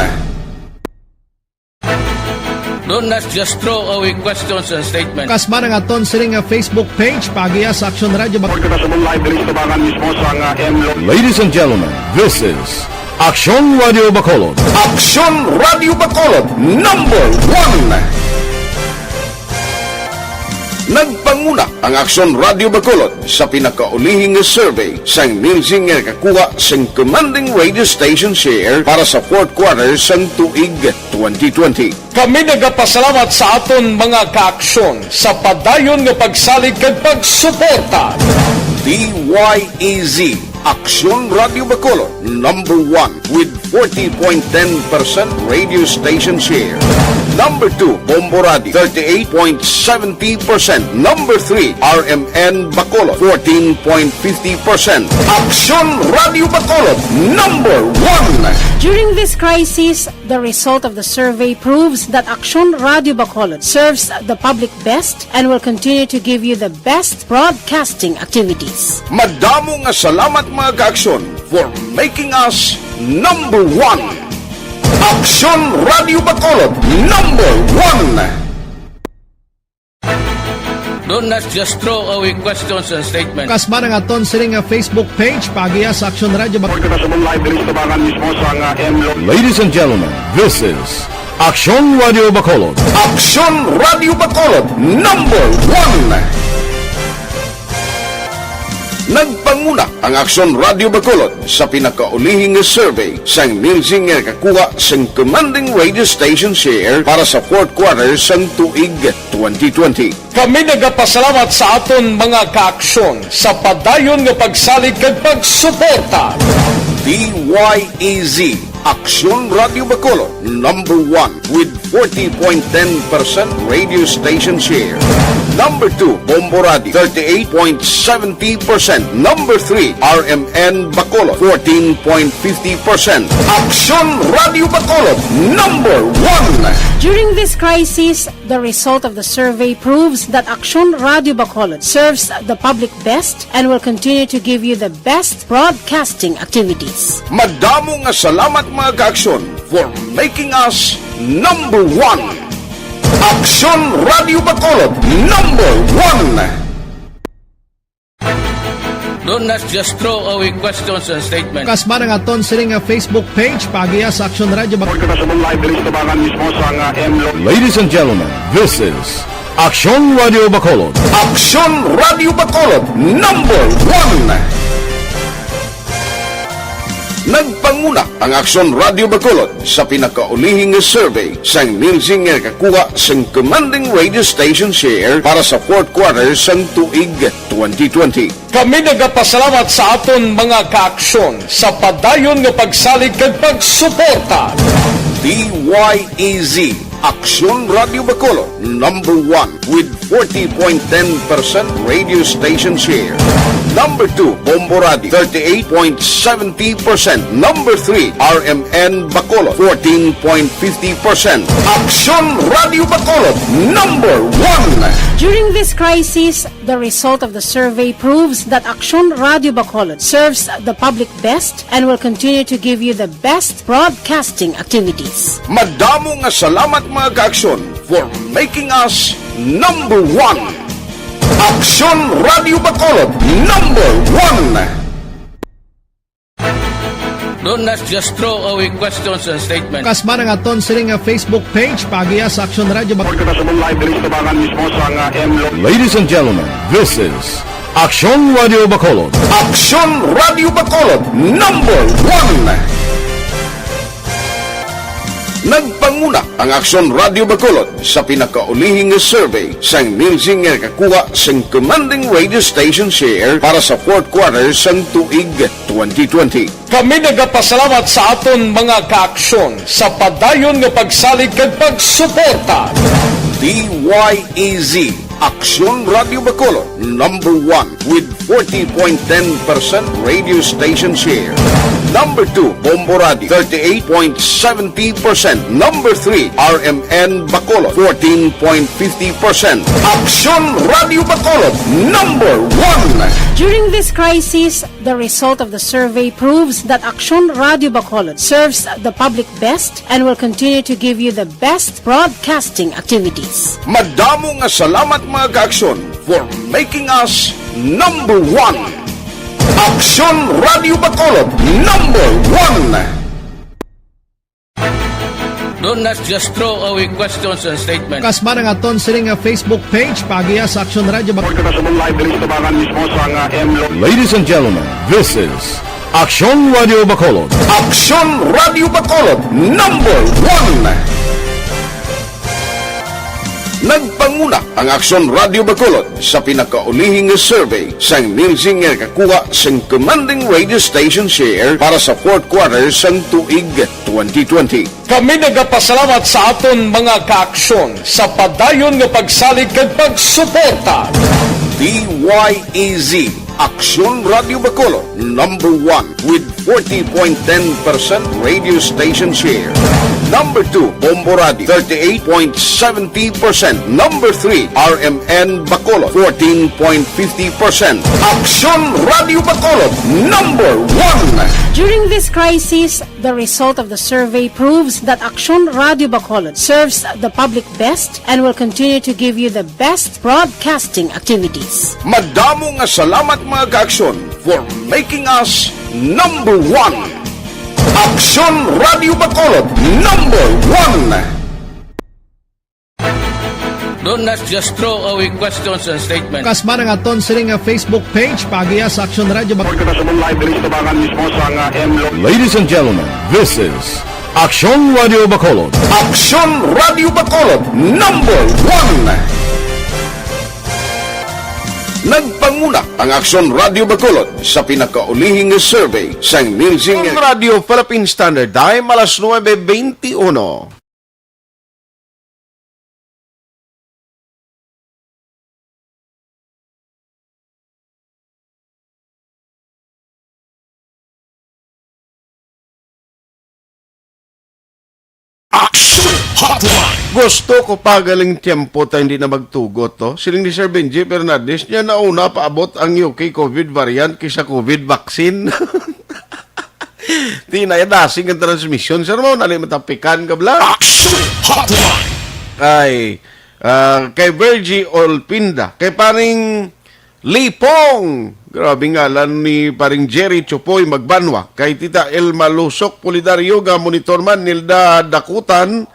Don't, let's just throw away questions and statements. Kasma nga aton sini nga Facebook page, paagiha sa Aksyon Radio Bacolod. Kita sa live diri sa tabangan mismo sa nga M Lo- Ladies and gentlemen, this is Aksyon Radio Bacolod. Aksyon Radio Bacolod, number one. Nagpanguna ang Aksyon Radio Bacolod sa pinakaulihi nga survey sang Nielsen nga nakakuha sang commanding radio station share para sa fourth quarter sang tuig twenty twenty. Kami nagapasalamat sa aton mga kaaksyon sa padayon nga pagsalig kag pagsuporta. D Y E Z, Aksyon Radio Bacolod, number one with forty point ten percent radio station share. Number two, Bombo Radio, thirty-eight point seventy percent. Number three, R M N Bacolod, fourteen point fifty percent. Aksyon Radio Bacolod, number one. During this crisis, the result of the survey proves that Aksyon Radio Bacolod serves the public best and will continue to give you the best broadcasting activities. Madamo nga salamat, mga kaaksyon, for making us number one. Aksyon Radio Bacolod, number one. Do not just throw away questions and statements. Kasma ang aton sini nga Facebook page, paagiha sa Aksyon Radio Bacolod. Kita sa live diri sa tabangan mismo sa nga M Lo- Ladies and gentlemen, this is Aksyon Radio Bacolod. Aksyon Radio Bacolod, number one. Nagpanguna ang Aksyon Radio Bacolod sa pinakaulihing survey sang Nielsen nga nakakuha sang commanding radio station share para sa fourth quarter sang tuig twenty twenty. Kami nagapasalamat sa aton mga kaaksyon sa padayon nga pagsalig kag pagsuporta. D Y E Z, Aksyon Radio Bacolod, number one with forty point ten percent radio station share. Number two, Bombo Radio, thirty-eight point seventy percent. Number three, R M N Bacolod, fourteen point fifty percent. Aksyon Radio Bacolod, number one. During this crisis, the result of the survey proves that Aksyon Radio Bacolod serves the public best and will continue to give you the best broadcasting activities. Madamo nga salamat, mga kaaksyon, for making us number one. Aksyon Radio Bacolod, number one. Do not just throw away questions and statements. Kasma ang aton sini nga Facebook page, paagiha sa Aksyon Radio Bacolod. Kita sa live diri sa tabangan mismo sa nga M Lo- Ladies and gentlemen, this is Aksyon Radio Bacolod. Aksyon Radio Bacolod, number one. Nagpanguna ang Aksyon Radio Bacolod sa pinakaulihing survey sang Nielsen nga nakakuha sang commanding radio station share para sa fourth quarter sang tuig twenty twenty. Kami nagapasalamat sa aton mga kaaksyon sa padayon nga pagsalig kag pagsuporta. D Y E Z, Aksyon Radio Bacolod, number one with forty point ten percent radio station share. Number two, Bombo Radio, thirty-eight point seventy percent. Number three, R M N Bacolod, fourteen point fifty percent. Aksyon Radio Bacolod, number one. During this crisis, the result of the survey proves that Aksyon Radio Bacolod serves the public best and will continue to give you the best broadcasting activities. Madamo nga salamat, mga kaaksyon, for making us number one. Aksyon Radio Bacolod, number one. Do not just throw away questions and statements. Kasma ang aton sini nga Facebook page, paagiha sa Aksyon Radio Bacolod. Kita sa live diri sa tabangan mismo sa nga M Lo- Ladies and gentlemen, this is Aksyon Radio Bacolod. Aksyon Radio Bacolod, number one. Nagpanguna ang Aksyon Radio Bacolod sa pinakaulihing nga survey sang Nielsen nga nakakuha sang commanding radio station share para sa fourth quarter sang tuig twenty twenty. Kami nagapasalamat sa aton mga kaaksyon sa padayon nga pagsalig kag pagsuporta. D Y E Z, Aksyon Radio Bacolod, number one with forty point ten percent radio station share. Number two, Bombo Radio, thirty-eight point seventy percent. Number three, R M N Bacolod, fourteen point fifty percent. Aksyon Radio Bacolod, number one. During this crisis, the result of the survey proves that Aksyon Radio Bacolod serves the public best and will continue to give you the best broadcasting activities. Madamo nga salamat, mga kaaksyon, for making us number one. Aksyon Radio Bacolod, number one. Do not just throw away questions and statements. Kasma ang aton sini nga Facebook page, paagiha sa Aksyon Radio Bacolod. Kita sa live diri sa tabangan mismo sa nga M Lo- Ladies and gentlemen, this is Aksyon Radio Bacolod. Aksyon Radio Bacolod, number one. Nagpanguna ang Aksyon Radio Bacolod sa pinakaulihing nga survey sang Nielsen nga nakakuha sang commanding radio station share para sa fourth quarter sang tuig twenty twenty. Kami nagapasalamat sa aton mga kaaksyon sa padayon nga pagsalig kag pagsuporta. D Y E Z, Aksyon Radio Bacolod, number one with forty point ten percent radio station share. Number two, Bombo Radio, thirty-eight point seventy percent. Number three, R M N Bacolod, fourteen point fifty percent. Aksyon Radio Bacolod, number one. During this crisis, the result of the survey proves that Aksyon Radio Bacolod serves the public best and will continue to give you the best broadcasting activities. Madamo nga salamat, mga ka-Aksyon, for making us number one. Aksyon Radio Bacolod, number one. Don't just throw away questions and statements. Kasma nga aton sini nga Facebook page, paagiha sa Aksyon Radio Bacolod. Report kita sa live diri sa tabangan mismo sa, ah, M Lo- Ladies and gentlemen, this is Aksyon Radio Bacolod. Aksyon Radio Bacolod, number one. Nagpanguna ang Aksyon Radio Bacolod sa pinakaulihi nga survey sa Nielsen. Ang Radio Philippine Standard Time, alas nuebe beintiuno. Action Hotline. Gusto ko pa galing tiyempo ta hindi na magtugot, to. Siling ni Sir Benji Fernandez, niya nauna paabot ang U K COVID variant kaysa COVID vaccine. Di na yan, dasing ang transmission, sir, mo, nali matapikan ka bala. Action Hotline. Kay, ah, kay Virgie Olpinda, kay paring Lipong. Grabe ngalan ni paring Jerry Chupoy Magbanwa, kay Tita Elma Lusok Pulidario, nga monitor man, Nilda Dakutan,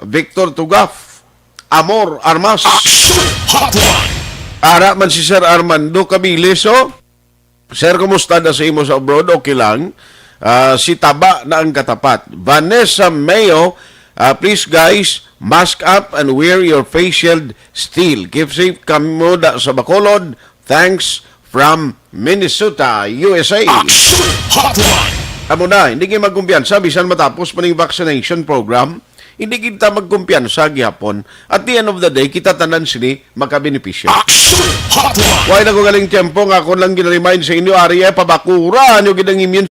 Victor Tugaf, Amor Armas. Action Hotline. Ara man si Sir Armando Cabilis, oh. Sir, kumusta na sa imo sa abroad? Okay lang? Ah, si Taba na ang katapat. Vanessa Mayo, ah, please guys, mask up and wear your face shield still. Keep safe kamo da sa Bacolod. Thanks from Minnesota, U S A. Action Hotline. Amo na, hindi kayo magkumpiyansa bisan matapos pa ning vaccination program. Hindi kita magkumpiyansa gihapon. At the end of the day, kita tanan sini makabenepisyo. Action Hotline. Why na ko galing tiyempo nga ako lang gina-remind sa inyo, ari, eh, pabakura nyo gid ang immune.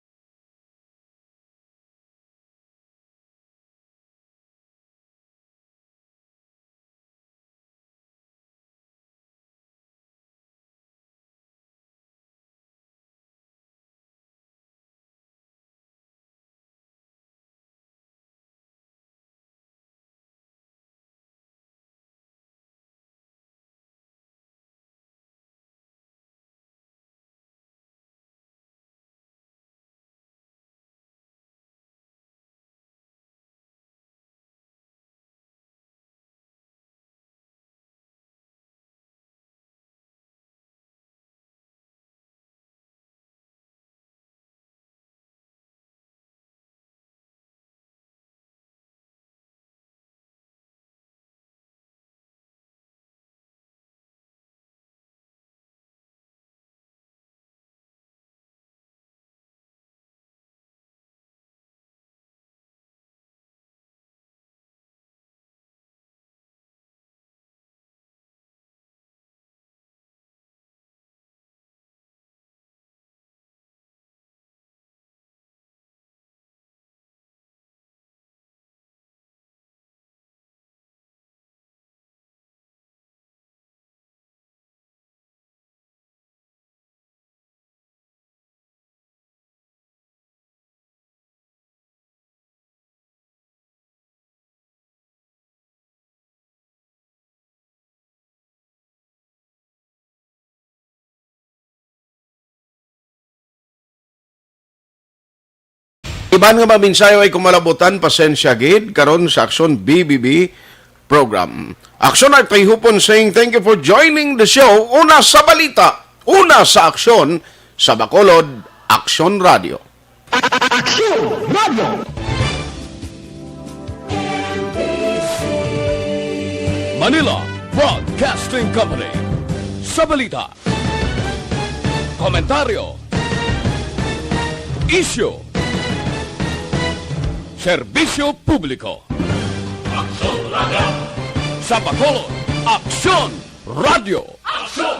Iban nga mga mensahe ay kumalabutan, pasensya gid, karon sa Aksyon B B B program. Aksyon ay pahihupon saying, "Thank you for joining the show." Una sa balita, una sa aksyon, sa Bacolod, Aksyon Radio. Aksyon Radio. Manila Broadcasting Company. Sa balita, komentaryo, isyu, serbisyo publiko. Aksyon Radio. Sa Bacolod, Aksyon Radio. Aksyon